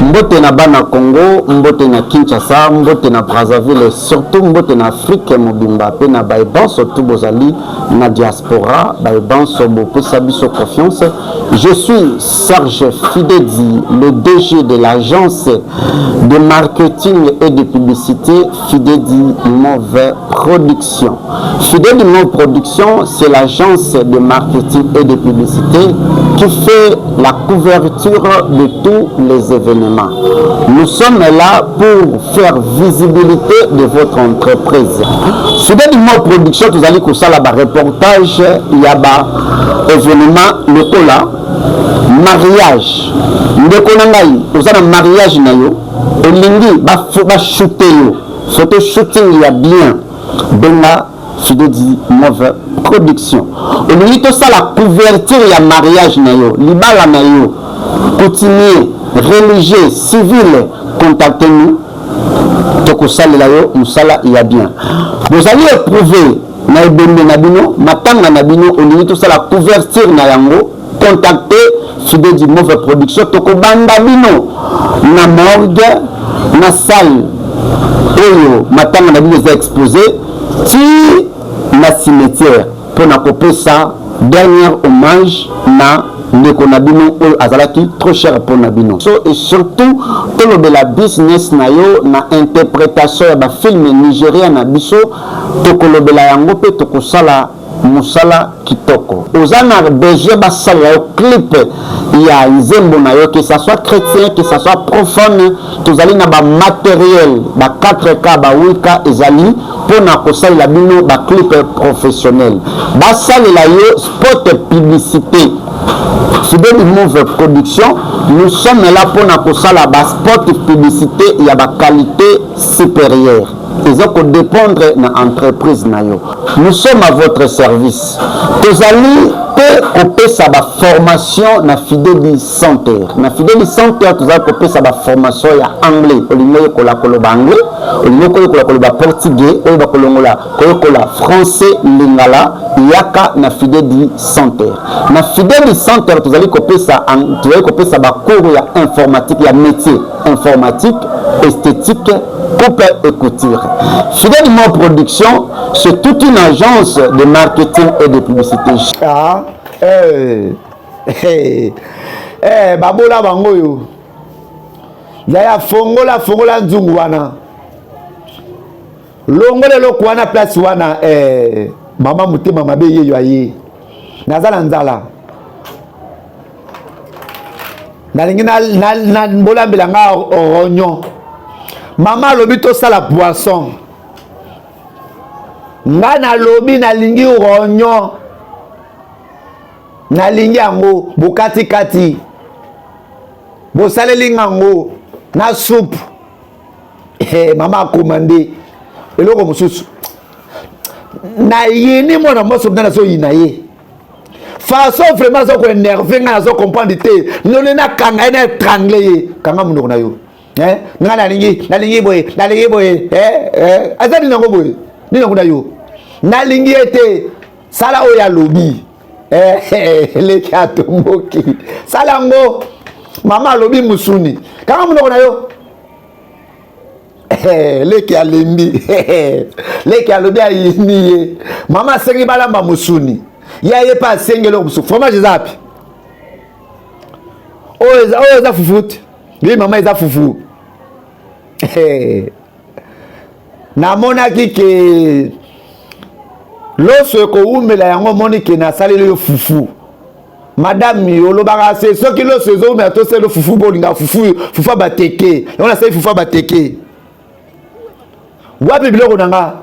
Speaker 2: Mbote na bana Congo, mbote na Kinshasa, mbote na Brazzaville, surtout mbote na Afrique mobimba mpe na baebanso tu bozali na diaspora, baebanso bopesa biso confiance. Je suis Serge Fidedi, le DG de l'agence de marketing et de publicité Fidedi Move Production. Fidedi Move Production, c'est l'agence de marketing et de publicité qui fait la couverture de tous les événements. Nous sommes là pour faire visibilité de votre entreprise. Fidedi Move Production, tozali kosala ba reportage ya ba événement lokola mariage. Ndeko na ngai, oza na mariage na yo, olingi bashooter yo photo shooting ya bien, benga Fidedi Move Production. Olingi tosala couverture ya mariage na yo, libala na yo, coutumier, religieux, civil, contacte nous, tokosalela yo mosala ya bien. Bozali éprouvé na ebembe na bino, matanga na bino, olingi tosala couverture na yango. Contactez Fide du Mauve Production, tokobanda bino na morgue, na salle oyo matanga na bino eza expose ti na cimetière mpo na kopesa dernier hommage na ndeko na bino oyo azalaki trop cher mpo na bino. So et surtout tolobela business na yo na interpretation ya bafilme nigeria na biso, tokolobela yango mpe tokosala Musala kitoko. Oza na besoin basalela yo clip ya nzembo na yo, que ça soit chretien, que ça soit profane, tozali na ba materiel ba 4K, ba 8K ezali pona kosalela bino ba clip professionnel. Basalela yo spot publicité. Fideli Move Production, nous sommes là pona kosala ba spot publicité ya ba qualité supérieure. Eza ko dependre na entreprise na yo. Nous sommes à votre service. Tozali pe kopesa ba formation na Fideli Center. Na Fideli Center tozali kopesa ba formation ya anglais. Olingi oyekola koloba anglais, olingi koyekola koloba portugais, oyeba kolongola koyekola français, lingala, yaka na Fideli Center. Na Fideli Center tozali kopesa tozali kopesa ba cours ya informatique ya métier informatique, esthétique, coupe et couture. Fidèle Mo Production, c'est toute une agence de marketing et de publicité.
Speaker 1: Ah, eh, eh, eh, babola bango yo. Yaya fongola fongola nzungu wana. Longola eloko wana place wana eh, mama motema mabe yeyo aye. Naza na nzala. Nalingi na, na, na bolambela nga rognon. Mama alobi tosala poisson. Nga nalobi nalingi rognon. Nalingi yango bokatikati. Bosaleli nga yango na soupe. Hey, mama akomande eloko mosusu nayini mwana mwasi mpenza nazoyina ye façon vraiment aza koenerve ngai nazo comprendre te none nakanga ye na etrangle ye kanga monoko na yo eh? ngai nalingi nalingi boye nalingi boye eh? Eh? aza nini yango boye nini yango na yo nalingi ye te sala oyo alobi leki atomboki sala yango mama alobi musuni kanga monoko na yo leki alembi leki alobi ayini ye mama asengi balamba mosuni ye aye mpe asengi eloko mosusu fromage eza wapi oyo eza fufu te ye mama eza fufu namonaki ke loso ekowumela yango omoni ke nasaleli yo fufu madame olobaka se soki loso ezowumela tosala fufu bolinga fufu fufu ya bateke yango nasali fufu ya bateke wapi biloko na nga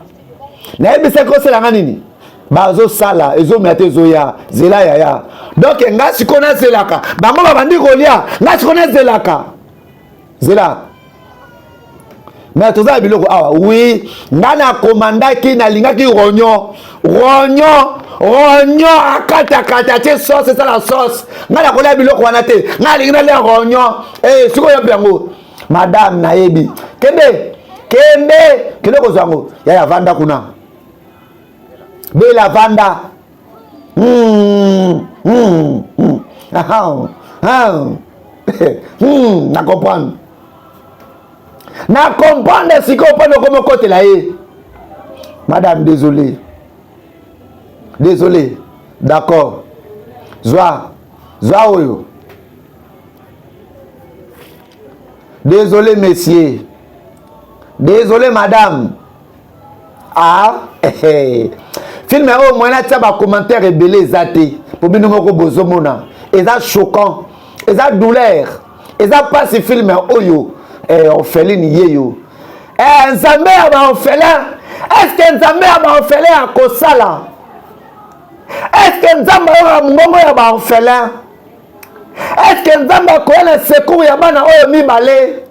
Speaker 1: nayebisaki osala nga nini bazosala ezomela te ezoya zela yaya donk nga sikoyo nazelaka bango babandi kolia nga sikoyo nazelaka zela mais toza na biloko awa oui nga na komandaki nalingaki rognon rognon rognon akatakata atie sauce esala sauce nga nakolia biloko wana te nga nalingi nalia rognon eh, sikoyo yapi yango madame nayebi kende kende kende kozwa yango yaya vanda kuna bela vanda mm, mm, mm. Ah, ah. Hmm, na comprendre na comprendre sikoyo mpo nokoma okotela ye madame désolé désolé d'accord zwa zwa oyo désolé monsieur désolé madame ah eh, film oyo moyen atia bacommentaire ebele eza te mpo bino moko bozomona eza choquant eza douleur eza mpasi film oyo eh, orpheline yeyo eh, nzambe ya baorphelin estce nzambe ya baorphelin akosala estce nzambe ayokaka mongongo ya baorphelin estce nzambe akoya na secours ya bana oyo mibale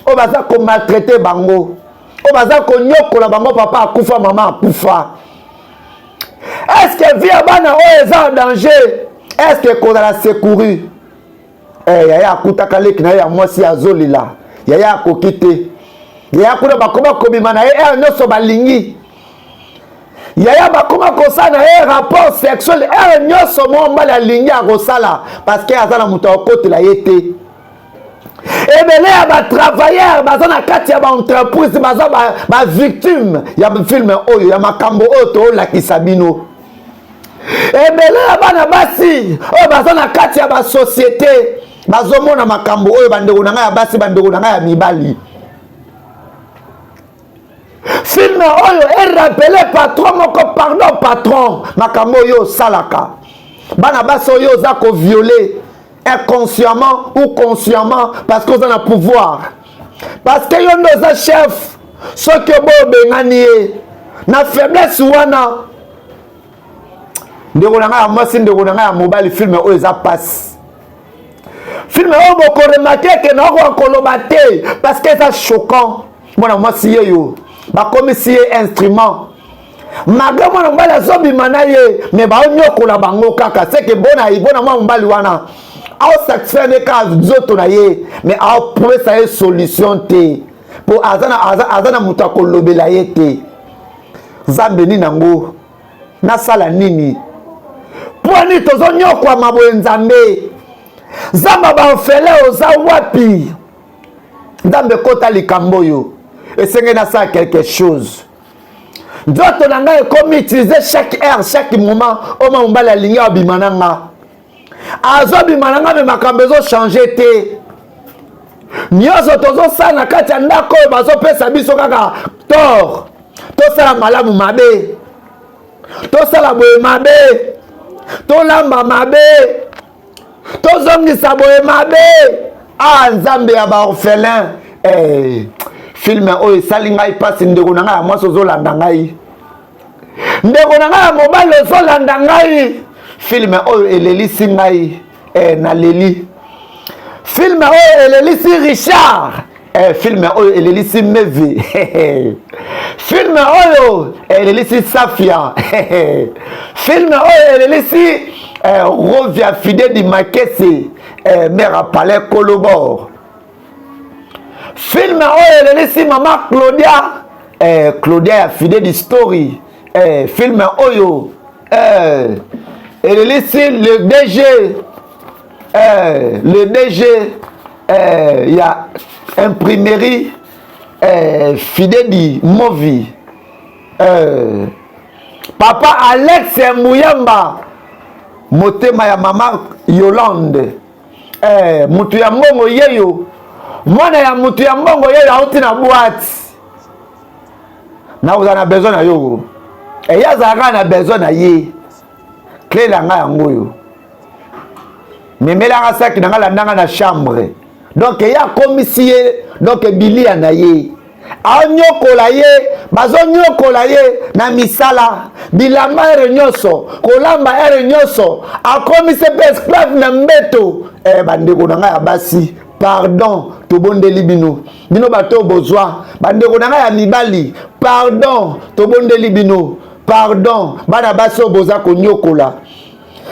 Speaker 1: oyo baza komaltraite bango oyo baza konyokola bango papa akufa mama akufa estce vie ya bana oyo eza en danger estce ekozala secouru eh, yaya akutaka leki na ye ya mwasi azolela yaya akoki te yaya kuna bakoma kobima na ye ere nyonso balingi. Yaya, bakoma kosala na ye rapport sexuel heure nyonso mwa mobali alingi akosala, parce que aza na moto akokotela ye te. Ebele ya batravailleur baza na kati ya baentreprise baza bavictime ba ya film oyo, ya makambo oyo toolakisa bino. Ebele ya bana basi oyo baza na kati ya basociété bazomona makambo oyo. Bandeko na ngai ya basi, bandeko na ngai ya mibali, film oyo erappeler patron moko. Pardon patron, makambo oyo osalaka bana basi oyo oza kovioler inconsciemment ou consciemment, parce que oza na pouvoir, parce que yo nde oza chef, soki oboyo obengani ye na faiblesse wana. Ndeko na ngai ya mwasi, ndeko na ngai ya mobali, film oyo eza pasi. Film oyo bokoremarquer ke naokoka koloba te parce que eza choquant. Mwana mwasi yeyo bakomisi ye instrument, malgré mwana mobali azobima na ye, mais baonyokola bango kaka seke bona bona. Mwana mobali wana aosatisfaire ne kaka nzoto na ye, mais aopesa ye solution te, mpo aza na, aza, aza na moto akolobela ye te. Nzambe, nini yango nasala nini? Mpo nini tozonyokwama boye? Nzambe, Nzambe baorphelin, oza wapi? Nzambe, kota likambo oyo, esengeli nasala quelque chose. Nzoto na ngai ekomi utiliser chaque heure, chaque moment. Oyo ma mobali alingi abima na nga, azobima na nga, mais makambo ezochanger te. Nyonso tozosala na kati ya ndako oyo, bazopesa biso kaka tort. Tosala malamu, mabe. Tosala boye, mabe. Tolamba, mabe. Tozongisa boye, mabe. Ah, Nzambe ya baorphelin, eh, film oyo esali ngai mpasi. Ndeko na ngai ya mwasi ozolanda ngai, ndeko na ngai ya mobali ozolanda ngai, film oyo elelisi ngai, eh, naleli. Film oyo elelisi Richard, eh, film oyo elelisi Mevi, film oyo elelisi Safia, film oyo elelisi eh, Rovia Fidedi Makese, eh, mare palais Kolobor. Film oyo elelisi mama Claudia, eh, Claudia ya Fidedi Story, eh, film oyo eh, elelisi le DG, eh, le DG eh, ya imprimerie eh, Fidedi Movi, eh, papa Alex Muyamba, motema ya mama Yolande, eh, mutu ya mbongo yeyo, mwana ya mutu ya mbongo yeyo auti na boîte. Nakozala na besoin na yo, eye azalaka na besoin na ye. Clé na ngai yango oyo, memelanga saki na ngai, landanga na chambre. Donc ye akomisi ye, donc bilia na ye, aonyokola ye, bazonyokola ye na misala, bilamba heure nyonso, kolamba heure nyonso, akomisi mpe esclave na mbeto. Eh, bandeko na ngai ya basi, pardon, tobondeli bino, bino bato oyo bozwa. Bandeko na ngai ya mibali, pardon, tobondeli bino, pardon. Bana basi oyo boza konyokola,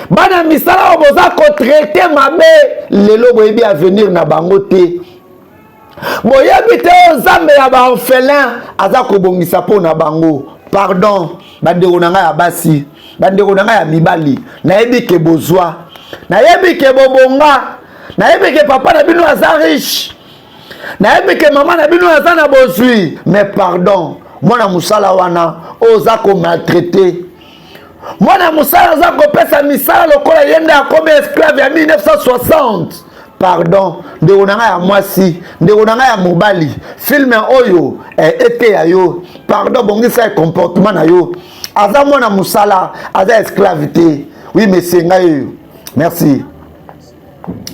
Speaker 1: bana misala oyo boza kotraiter mabe lelo, boyebi avenir na bango te. Boyebi te oyo Nzambe ya baorphelin aza kobongisa mpo na bango. Pardon, bandeko na ngai ya basi, bandeko na ngai ya mibali, nayebi ke bozwa, nayebi ke bobonga, nayebi ke papa na bino aza riche, nayebi ke mama na bino aza na bozwi, mais pardon, mwana mosala wana oyo oza komaltraiter, mwana mosala aza kopesa misala lokola ye nde akomi esclave ya 1960. Pardon, ndeko na ngai ya mwasi, ndeko na ngai ya mobali, film oyo eh, eteya yo. Pardon, bongisa comportement na yo. Aza mwana mosala, aza esclave te. Oui monsieur, ngai oyo. Merci,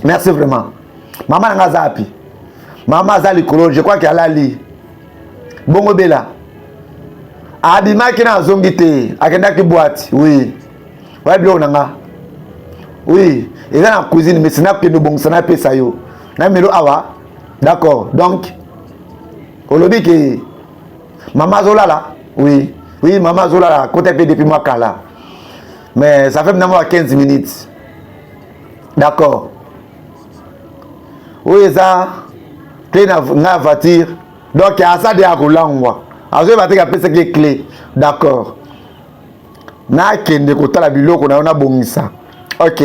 Speaker 1: merci vraiment. Mama na ngai aza api? Mama aza likolo, je crois ke alali bongo. Bela abimaki na azongi te, akendaki boîte. Oui, oya biloko na nga. Oui, eza na cuisine, mais sinakende obongisa, napesa yo na melo awa. D'accord. Donc olobi ke mama azolala? Oui, mama azolala, kota mpe depuis mwa kala, mais ça fait maintenant mwa 15 minutes. D'accord. Oyo eza clé na nga voiture. Donc aza de akolangwa, azoyeba te apesaki clé. D'accord. Nakende kotala biloko na yo nabongisa. Ok.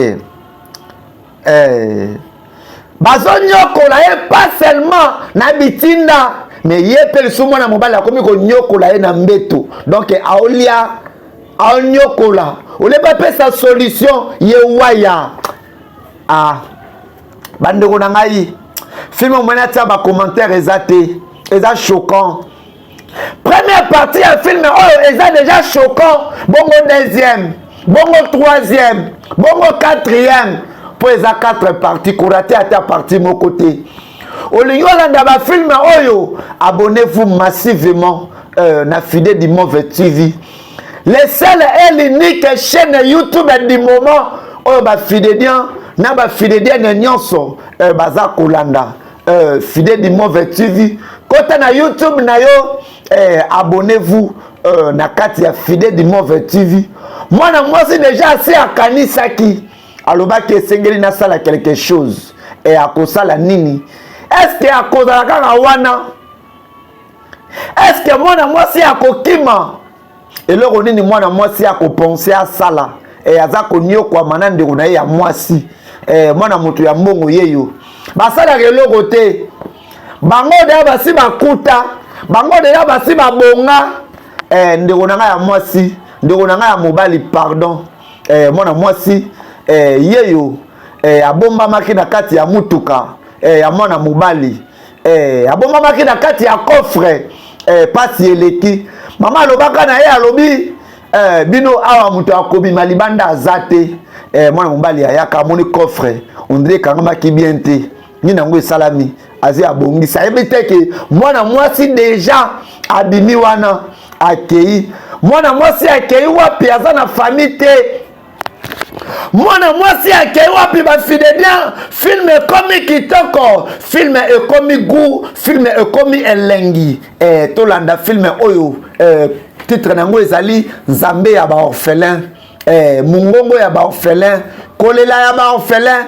Speaker 1: Eh. Bazonyokola ye pas seulement na bitinda mais ye mpe lisusu mwana mobali akomi konyokola ye na mbeto. Donc aolia aonyokola olie bapesa solution ye waya. Ah. Bandeko na ngai, film omoni atia ba commentaire eza te, eza choquant. Première partie ya film oyo eza déjà choquant, bongo deuxième, bongo troisième, bongo quatrième, mpo eza quatre parties, korate ata partie moko te. Olingi olanda ba film oyo, abonnez-vous massivement na Fide du Mauve TV. Le seul et l'unique chaîne YouTube du moment oyo ba Fidédiens na ba Fidédiennes nyonso baza kolanda. Fide du Mauve TV. Kota na YouTube na yo, abonnez-vous na kati ya Fide du Mauve TV. Mwana mwasi déjà asi akanisaki, alobaki esengeli nasala quelque chose. Et akosala nini? Est-ce que akozala kaka wana? Est-ce que mwana mwasi akokima? Eloko nini mwana mwasi akopense asala? Aza konyokwama na ndeko na ye ya mwasi. Mwana moto ya mbongo yeyo. Basalaka eloko te. Bango deya basi bakuta, bango deya basi babonga. Ndeko na ngai ya mwasi, ndeko na ngai ya mobali, pardon. Mwana mwasi yeyo abombamaki na kati ya mutuka ya mwana mobali. Abombamaki na kati ya coffre. Pasi eleki. Mama alobaka na ye, alobi bino awa moto akobima libanda aza te. Mwana mobali ayaka amoni coffre, on dirait ekangamaki bien te. Nini yango esalami? Azi abongisa, ayebi te ke mwana mwasi deja abimi wana akei. Mwana mwasi akei wapi? Aza na famille te. Mwana mwasi akei wapi? Ba Fidédiens, film ekomi kitoko, film ekomi goût, film ekomi elengi. Tolanda film oyo, titre na yango ezali Nzambe ya ba orphelin, mungongo ya ba orphelin, kolela ya ba orphelin.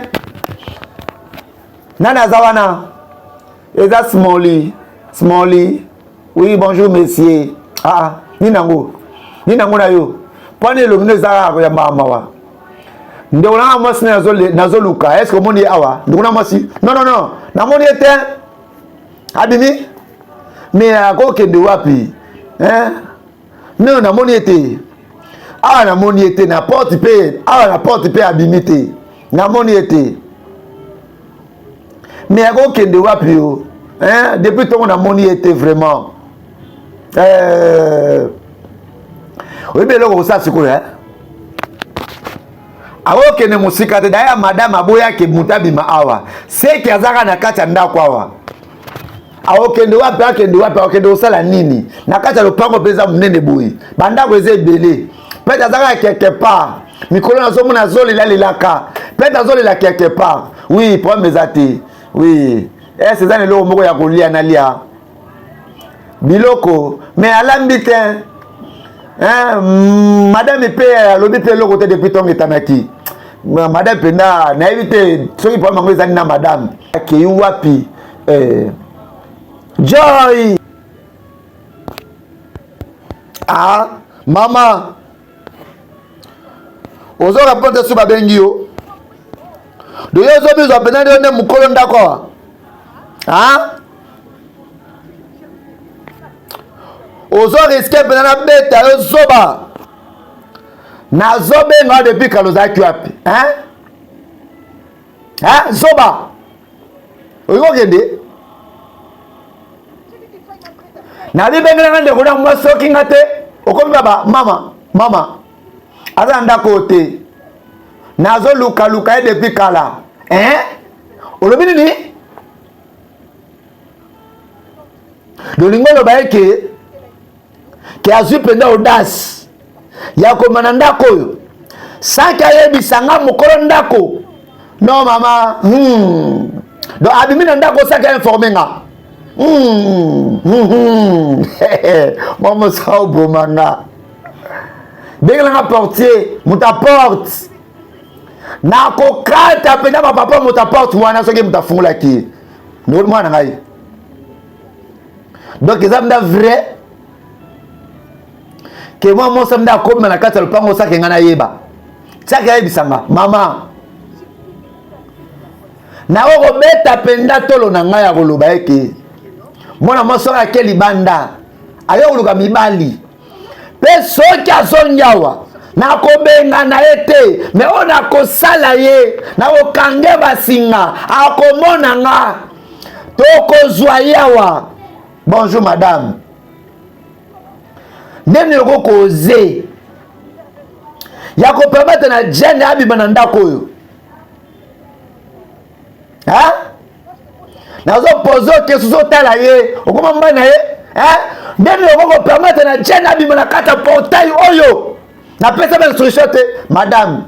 Speaker 1: Nani aza wana? Eza Smolly. Smolly. Oui, bonjour monsieur. Ah, nini yango? Nini yango na yo? Pwani elongi no eza kaka ya mawa. Ndeko na mwasi nazoluka, est-ce que omoni ye awa? Ndeko na mwasi? Non, non, non. Namoni ye te. Abimi? Mais akokende wapi? Hein? Non, namoni ye te. Awa namoni ye te na porte pe, awa na porte pe abimi te. Namoni ye te. Mais akokende wapi yo? Hein? Depuis tongo namoni ye te vraiment. Oyebi eloko kosala sikoyo, hein? Akokende mosika te. D'ailleurs madame aboyaki moto abima awa. Seki azaka na kati ya ndako awa. Akokende wapi? Akende wapi? Akokende kosala nini? Na kati ya lopango mpe eza monene boye, bandako eza ebele. Peut-être azaka quelque part. Mikolo nazomona azolela lelaka. Peut-être azolela quelque part. Oui, problème eza te. Oui. Est-ce eza na eloko moko ya kolia nalia? Biloko, mais alambi te. Hein, madame pe alobi pe eloko te depuis ntongo etanaki. Madame mpenza nayebi te soki problème yango ezali na madame. Akei wapi? Joy! Ah, mama. Ozo répondre so babengi yo. Doyo ozobizwa mpenza nde nde mokolo ndako awa. Ah? Ozo risque mpenza na beta yo zoba. Nazobenga depuis kala ozalaki wapi? Hein? Hein? Zoba. Olingi okende? Nabibengelanga ndeko na mwasi soki nga te okomi baba mama mama aza na ndako te nazolukaluka ye depuis kala. Hein? Olobi nini? Lolingo oloba ye ke azwi mpenza audace ya koma na ndako oyo sanki ayebisa nga mokolo ndako. Non mama, Donc abimi na ndako sanki ainforme nga. Mama sa oboma nga. Bengelanga portier, moto aporte. Nakokata mpenza bapapa moto aporte wana soki moto afungolaki. Ndeko mwana ngai. Donc eza mpenza vrai. Ke mwa mwasi nde akobima na kati ya lopango osake ngai nayeba. Tiaka ayebisa nga mama nako kobeta mpenza tolo na ngai ya koloba ete mwana mwasi oyo ake libanda aye koluka mibali mpe soki azongi awa nakobengana ye te me oyo nakosala ye nakokange basinga akomona nga tokozwa ye awa. Bonjour madame, ndenge okoki koze ya kopermettre na Jane abima na ndako oyo? Nazopoze okesu ozotala ye okoma mobali na ye. Ndenge okoki kopermettre na Jane abima na kati ya portail oyo? Napesa ba instruction te madame,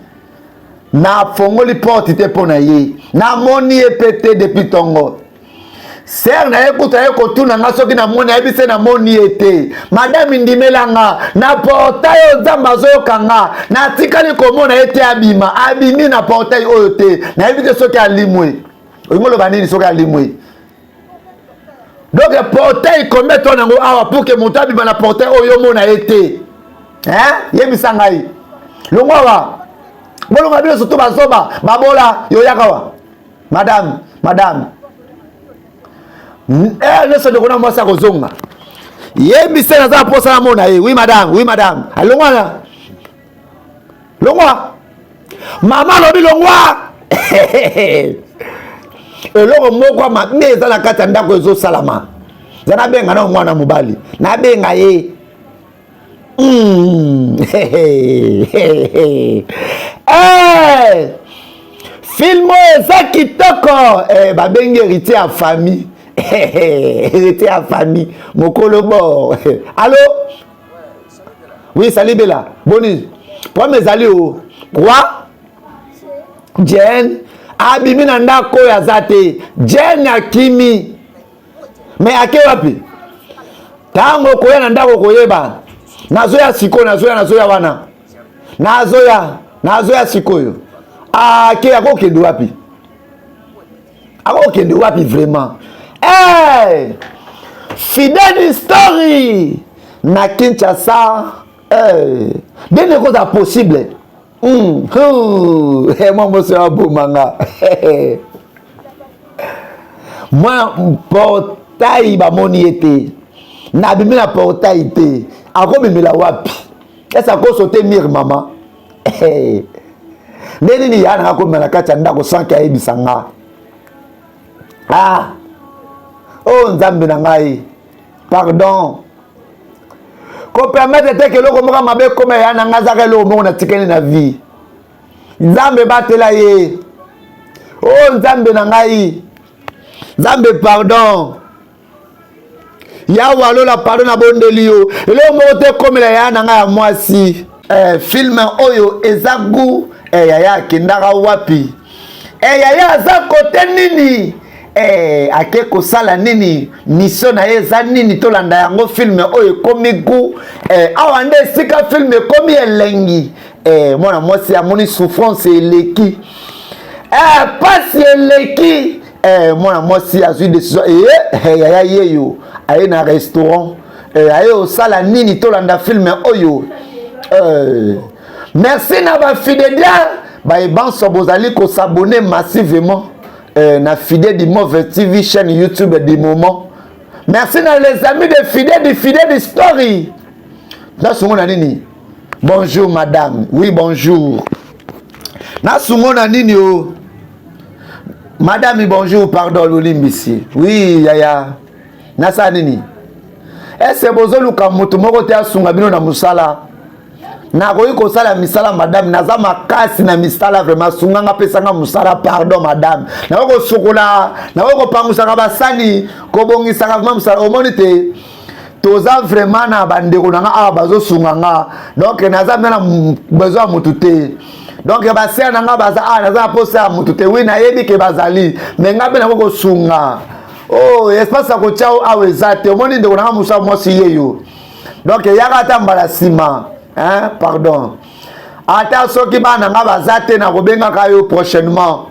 Speaker 1: nafongoli porte te mpo na ye, namoni ye mpe te depuis ntongo. Sere na ye kuta ye kotuna nga soki namoni, ayebi se namoni ye te. Madame, ndimela nga na portail oyo Nzambe azoyoka nga, natikali komona ye te. Abima, abimi na portail oyo te, nayebi te soki alimwe. Olingi oloba nini soki alimwe? Donc portail combien to nango awa pour que moto abima na portail oyo omona ye te? Yebisa ngai. Longwa awa, bolonga bino surtout bazoba babola. Yo yaka wa madame, madame nyonso ndeko na mwasi akozonga, yebisa naza na mposa namona ye. Oui madame, oui madame. Alongwa na longwa, mama alobi longwa. Eloko moko mabe eza na kati ya ndako ezosalama. Eza nabenga na mwana mobali, nabenga ye. Hey! Film oyo eza kitoko. Babengi héritier ya famille, héritier ya famille mokolo bor. Allo, oui, sali Bela, boni? Problème ezali o quoi? Jen abimi na ndako oyo aza te. Jen akimi, me ake wapi? Ntango okoya na ndako okoyeba. Nazoya sikoyo, nazoya, nazoya wana, nazoya, nazoya sikoyo. Ake, akokende wapi? Akokende wapi vraiment? Hey! Fidèle Story na Kinshasa. Hey! Ndenge ekozala possible? Mwa moso abomanga mwa portail, bamoni ye te, nabimi na portail te, akobimela wapi? Ese akosote mire mama nde nini ya nanga akobima na kati ya ndako sans que ayebisa nga? Ah, oh Nzambe na ngai, pardon. Kopermettre te ke eloko moko mabe ekoma ya na ngai. Azaka eloko moko natikali na vie, Nzambe batela ye. O oh, Nzambe na ngai, Nzambe pardon, Yawe alola pardon, nabondeli yo, eloko moko te ekomela ya na ngai ya mwasi. Film oyo eza gu. Yaya akendaka wapi? Yaya aza kote nini? Ake kosala nini? Mission na ye eza nini? Tolanda yango. Film oyo ekomi gu. Awa nde esika film ekomi elengi. Mwana mwasi amoni souffrance eleki, pasi eleki. Mwana mwasi azwi décision. Yaya yeyo aye na restaurant, aye osala nini? Tolanda film oyo. Merci na bafidéliens bayebanso bozali kos'abonner massivement na Fidèle du Mauve TV, chaîne YouTube du moment. Merci na les amis de Fidèle du Fidèle du Story. Nasungo na nini? Bonjour madame, oui bonjour, nasungo na nini? O madame, bonjour, pardon, lolimbisi. Oui yaya, nasala nini? Ese bozoluka moto moko te asunga bino na mosala? Nakoki kosala misala madame, naza makasi na misala vraiment. Sunganga, apesanga mosala, pardon madame. Nakoki kosukola, nakoki kopangusaka basani, kobongisaka, vraiment mosala. Omoni te, toza vraiment na bandeko na nga awa bazosunga nga, donc naza mpe na besoin ya motu te. Donc basere na nga baza awa, naza na posa ya motu te. Oui, nayebi ke bazali, mais nga mpe nakoki kosunga. Oh, espace ya kotia awa eza te. Omoni ndeko na nga mosu mwasi yeyo, donc eyaka ata mbala nsima, hein? Pardon, ata soki bana nga baza te, nakobengaka yo prochainement.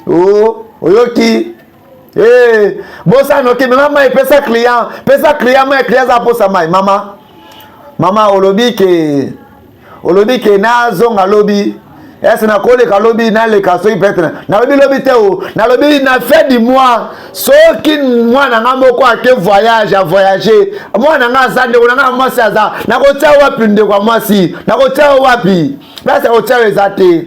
Speaker 1: Oh, oyoki? Hey, bosana oki mema mai, pesa client, pesa client mai, client aza posa mai. Mama, Mama olobi ke olobi ke nazonga lobi ese nakoleka lobi naleka soki peut-être nalobi lobi te o nalobi na fin du mois soki mwana nga moko ake voyage avoyage mwana nga aza ndeko na nga mwasi aza nakotia wapi ndeko ya mwasi nakotia wapi place akotia yo eza te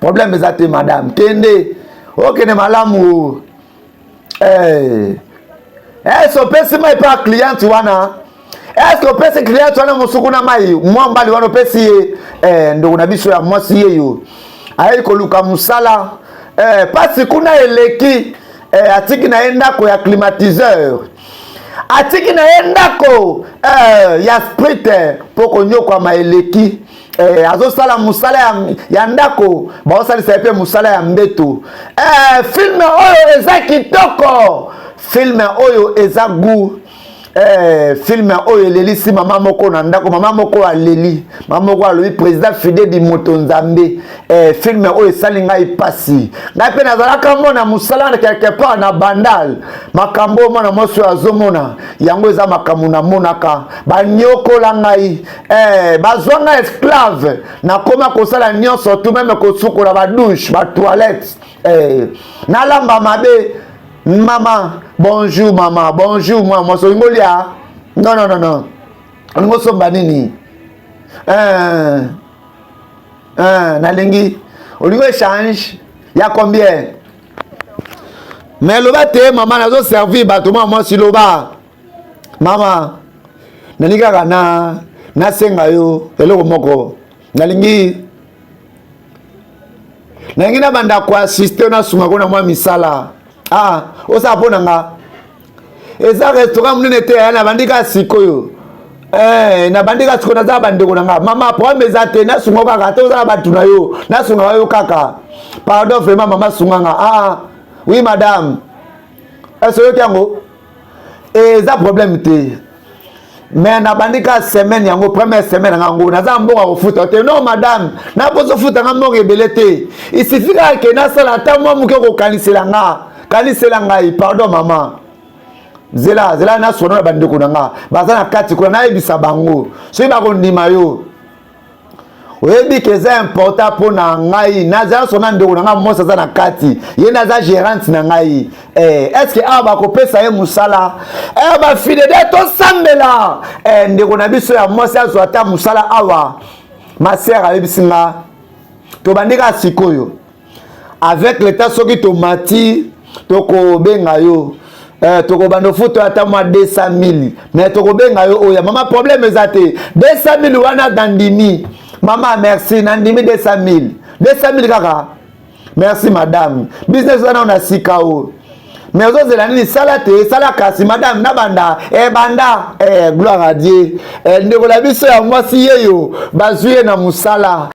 Speaker 1: problème eza te madame kende okende malamu eh. Ese opesi mai mpe cliente wana eske opesi cliente wana mosuku na mai mwa mbali wana opesi ye eh, ndeko na biso ya mwasi yeyo ayei koluka mosala eh, mpasi kuna eleki eh, atiki na ye ndako ya climatiseur atiki na ye ndako eh, ya sprite mpo konyokwama eleki eh, azosala mosala ya, ya ndako baosalisa ye mpe mosala ya mbeto eh, filme oyo eza kitoko filme oyo eza gout Eh, filme oyo elelisi mama moko na ndako mama moko aleli mama moko alobi président fidedi moto nzambe eh, filme oyo esali ngai mpasi ngai mpe nazalaka mona mosala na quelque part na bandal makambo oyo mwana mwasi oyo azomona yango eza makambo namonaka banyokola ngai eh, bazwa ngai esclave nakoma kosala nyonso tu meme kosukola badouche batoilette eh, nalamba mabe mama bonjour mama bonjour mwana mwasi olingi olia non non non non olingi osomba nini eh, eh, nalingi olingi échange ya combien mais loba te mama nazoservir bato mwa mwasi loba mama nalingi kaka na nasenga yo eloko moko nalingi nalingi nabanda koassiste nasunga ko na mwa misala ah osala mpo na nga eza restaurant monene te ya nabandi kaka sikoyo eh, nabandi kaka sikoyo naza bandeko na nga mama problème eza te nasunga kaka te oza na bato na yo nasungaka yo kaka pardon vraiment mama sunga nga ah oui madame ese oyoki yango eza problème te mais nabandi ka semaine yango première semaine yanga yango naza mbongo ya kofuta te non madame naposo ofuta nga mbongo ebele te isifi kaka ke nasala ata mwa moke kokanisela nga kanisela ngai pardon mama zela zela naswana na bandeko na nga baza na kati kuna nayebisa bango soki bakondima yo oyebi ke eza important mpo na ngai nazala sona ndeko na ngai mwasi aza na kati ye nde aza gérante na ngai eh, est ce que awa bakopesa ye mosala eh, bafidede tosambela eh, ndeko na biso ya mwasi azwa ata mosala awa ma sœur ayebisi nga tobandi kaka sikoyo avec le temps soki tomati tokobenga yo eh, tokobanda ofuta ata mwa 200 000 mais tokobenga yo oya mama problème eza te 200 000 wana nandimi mama merci nandimi 200 000 200 000 kaka merci madame business wana na sika o mais ozozela nini sala te sala kasi madame nabanda ebanda eh, gloire à dieu eh, ndeko na biso ya mwasi yeyo bazwi ye na mosala.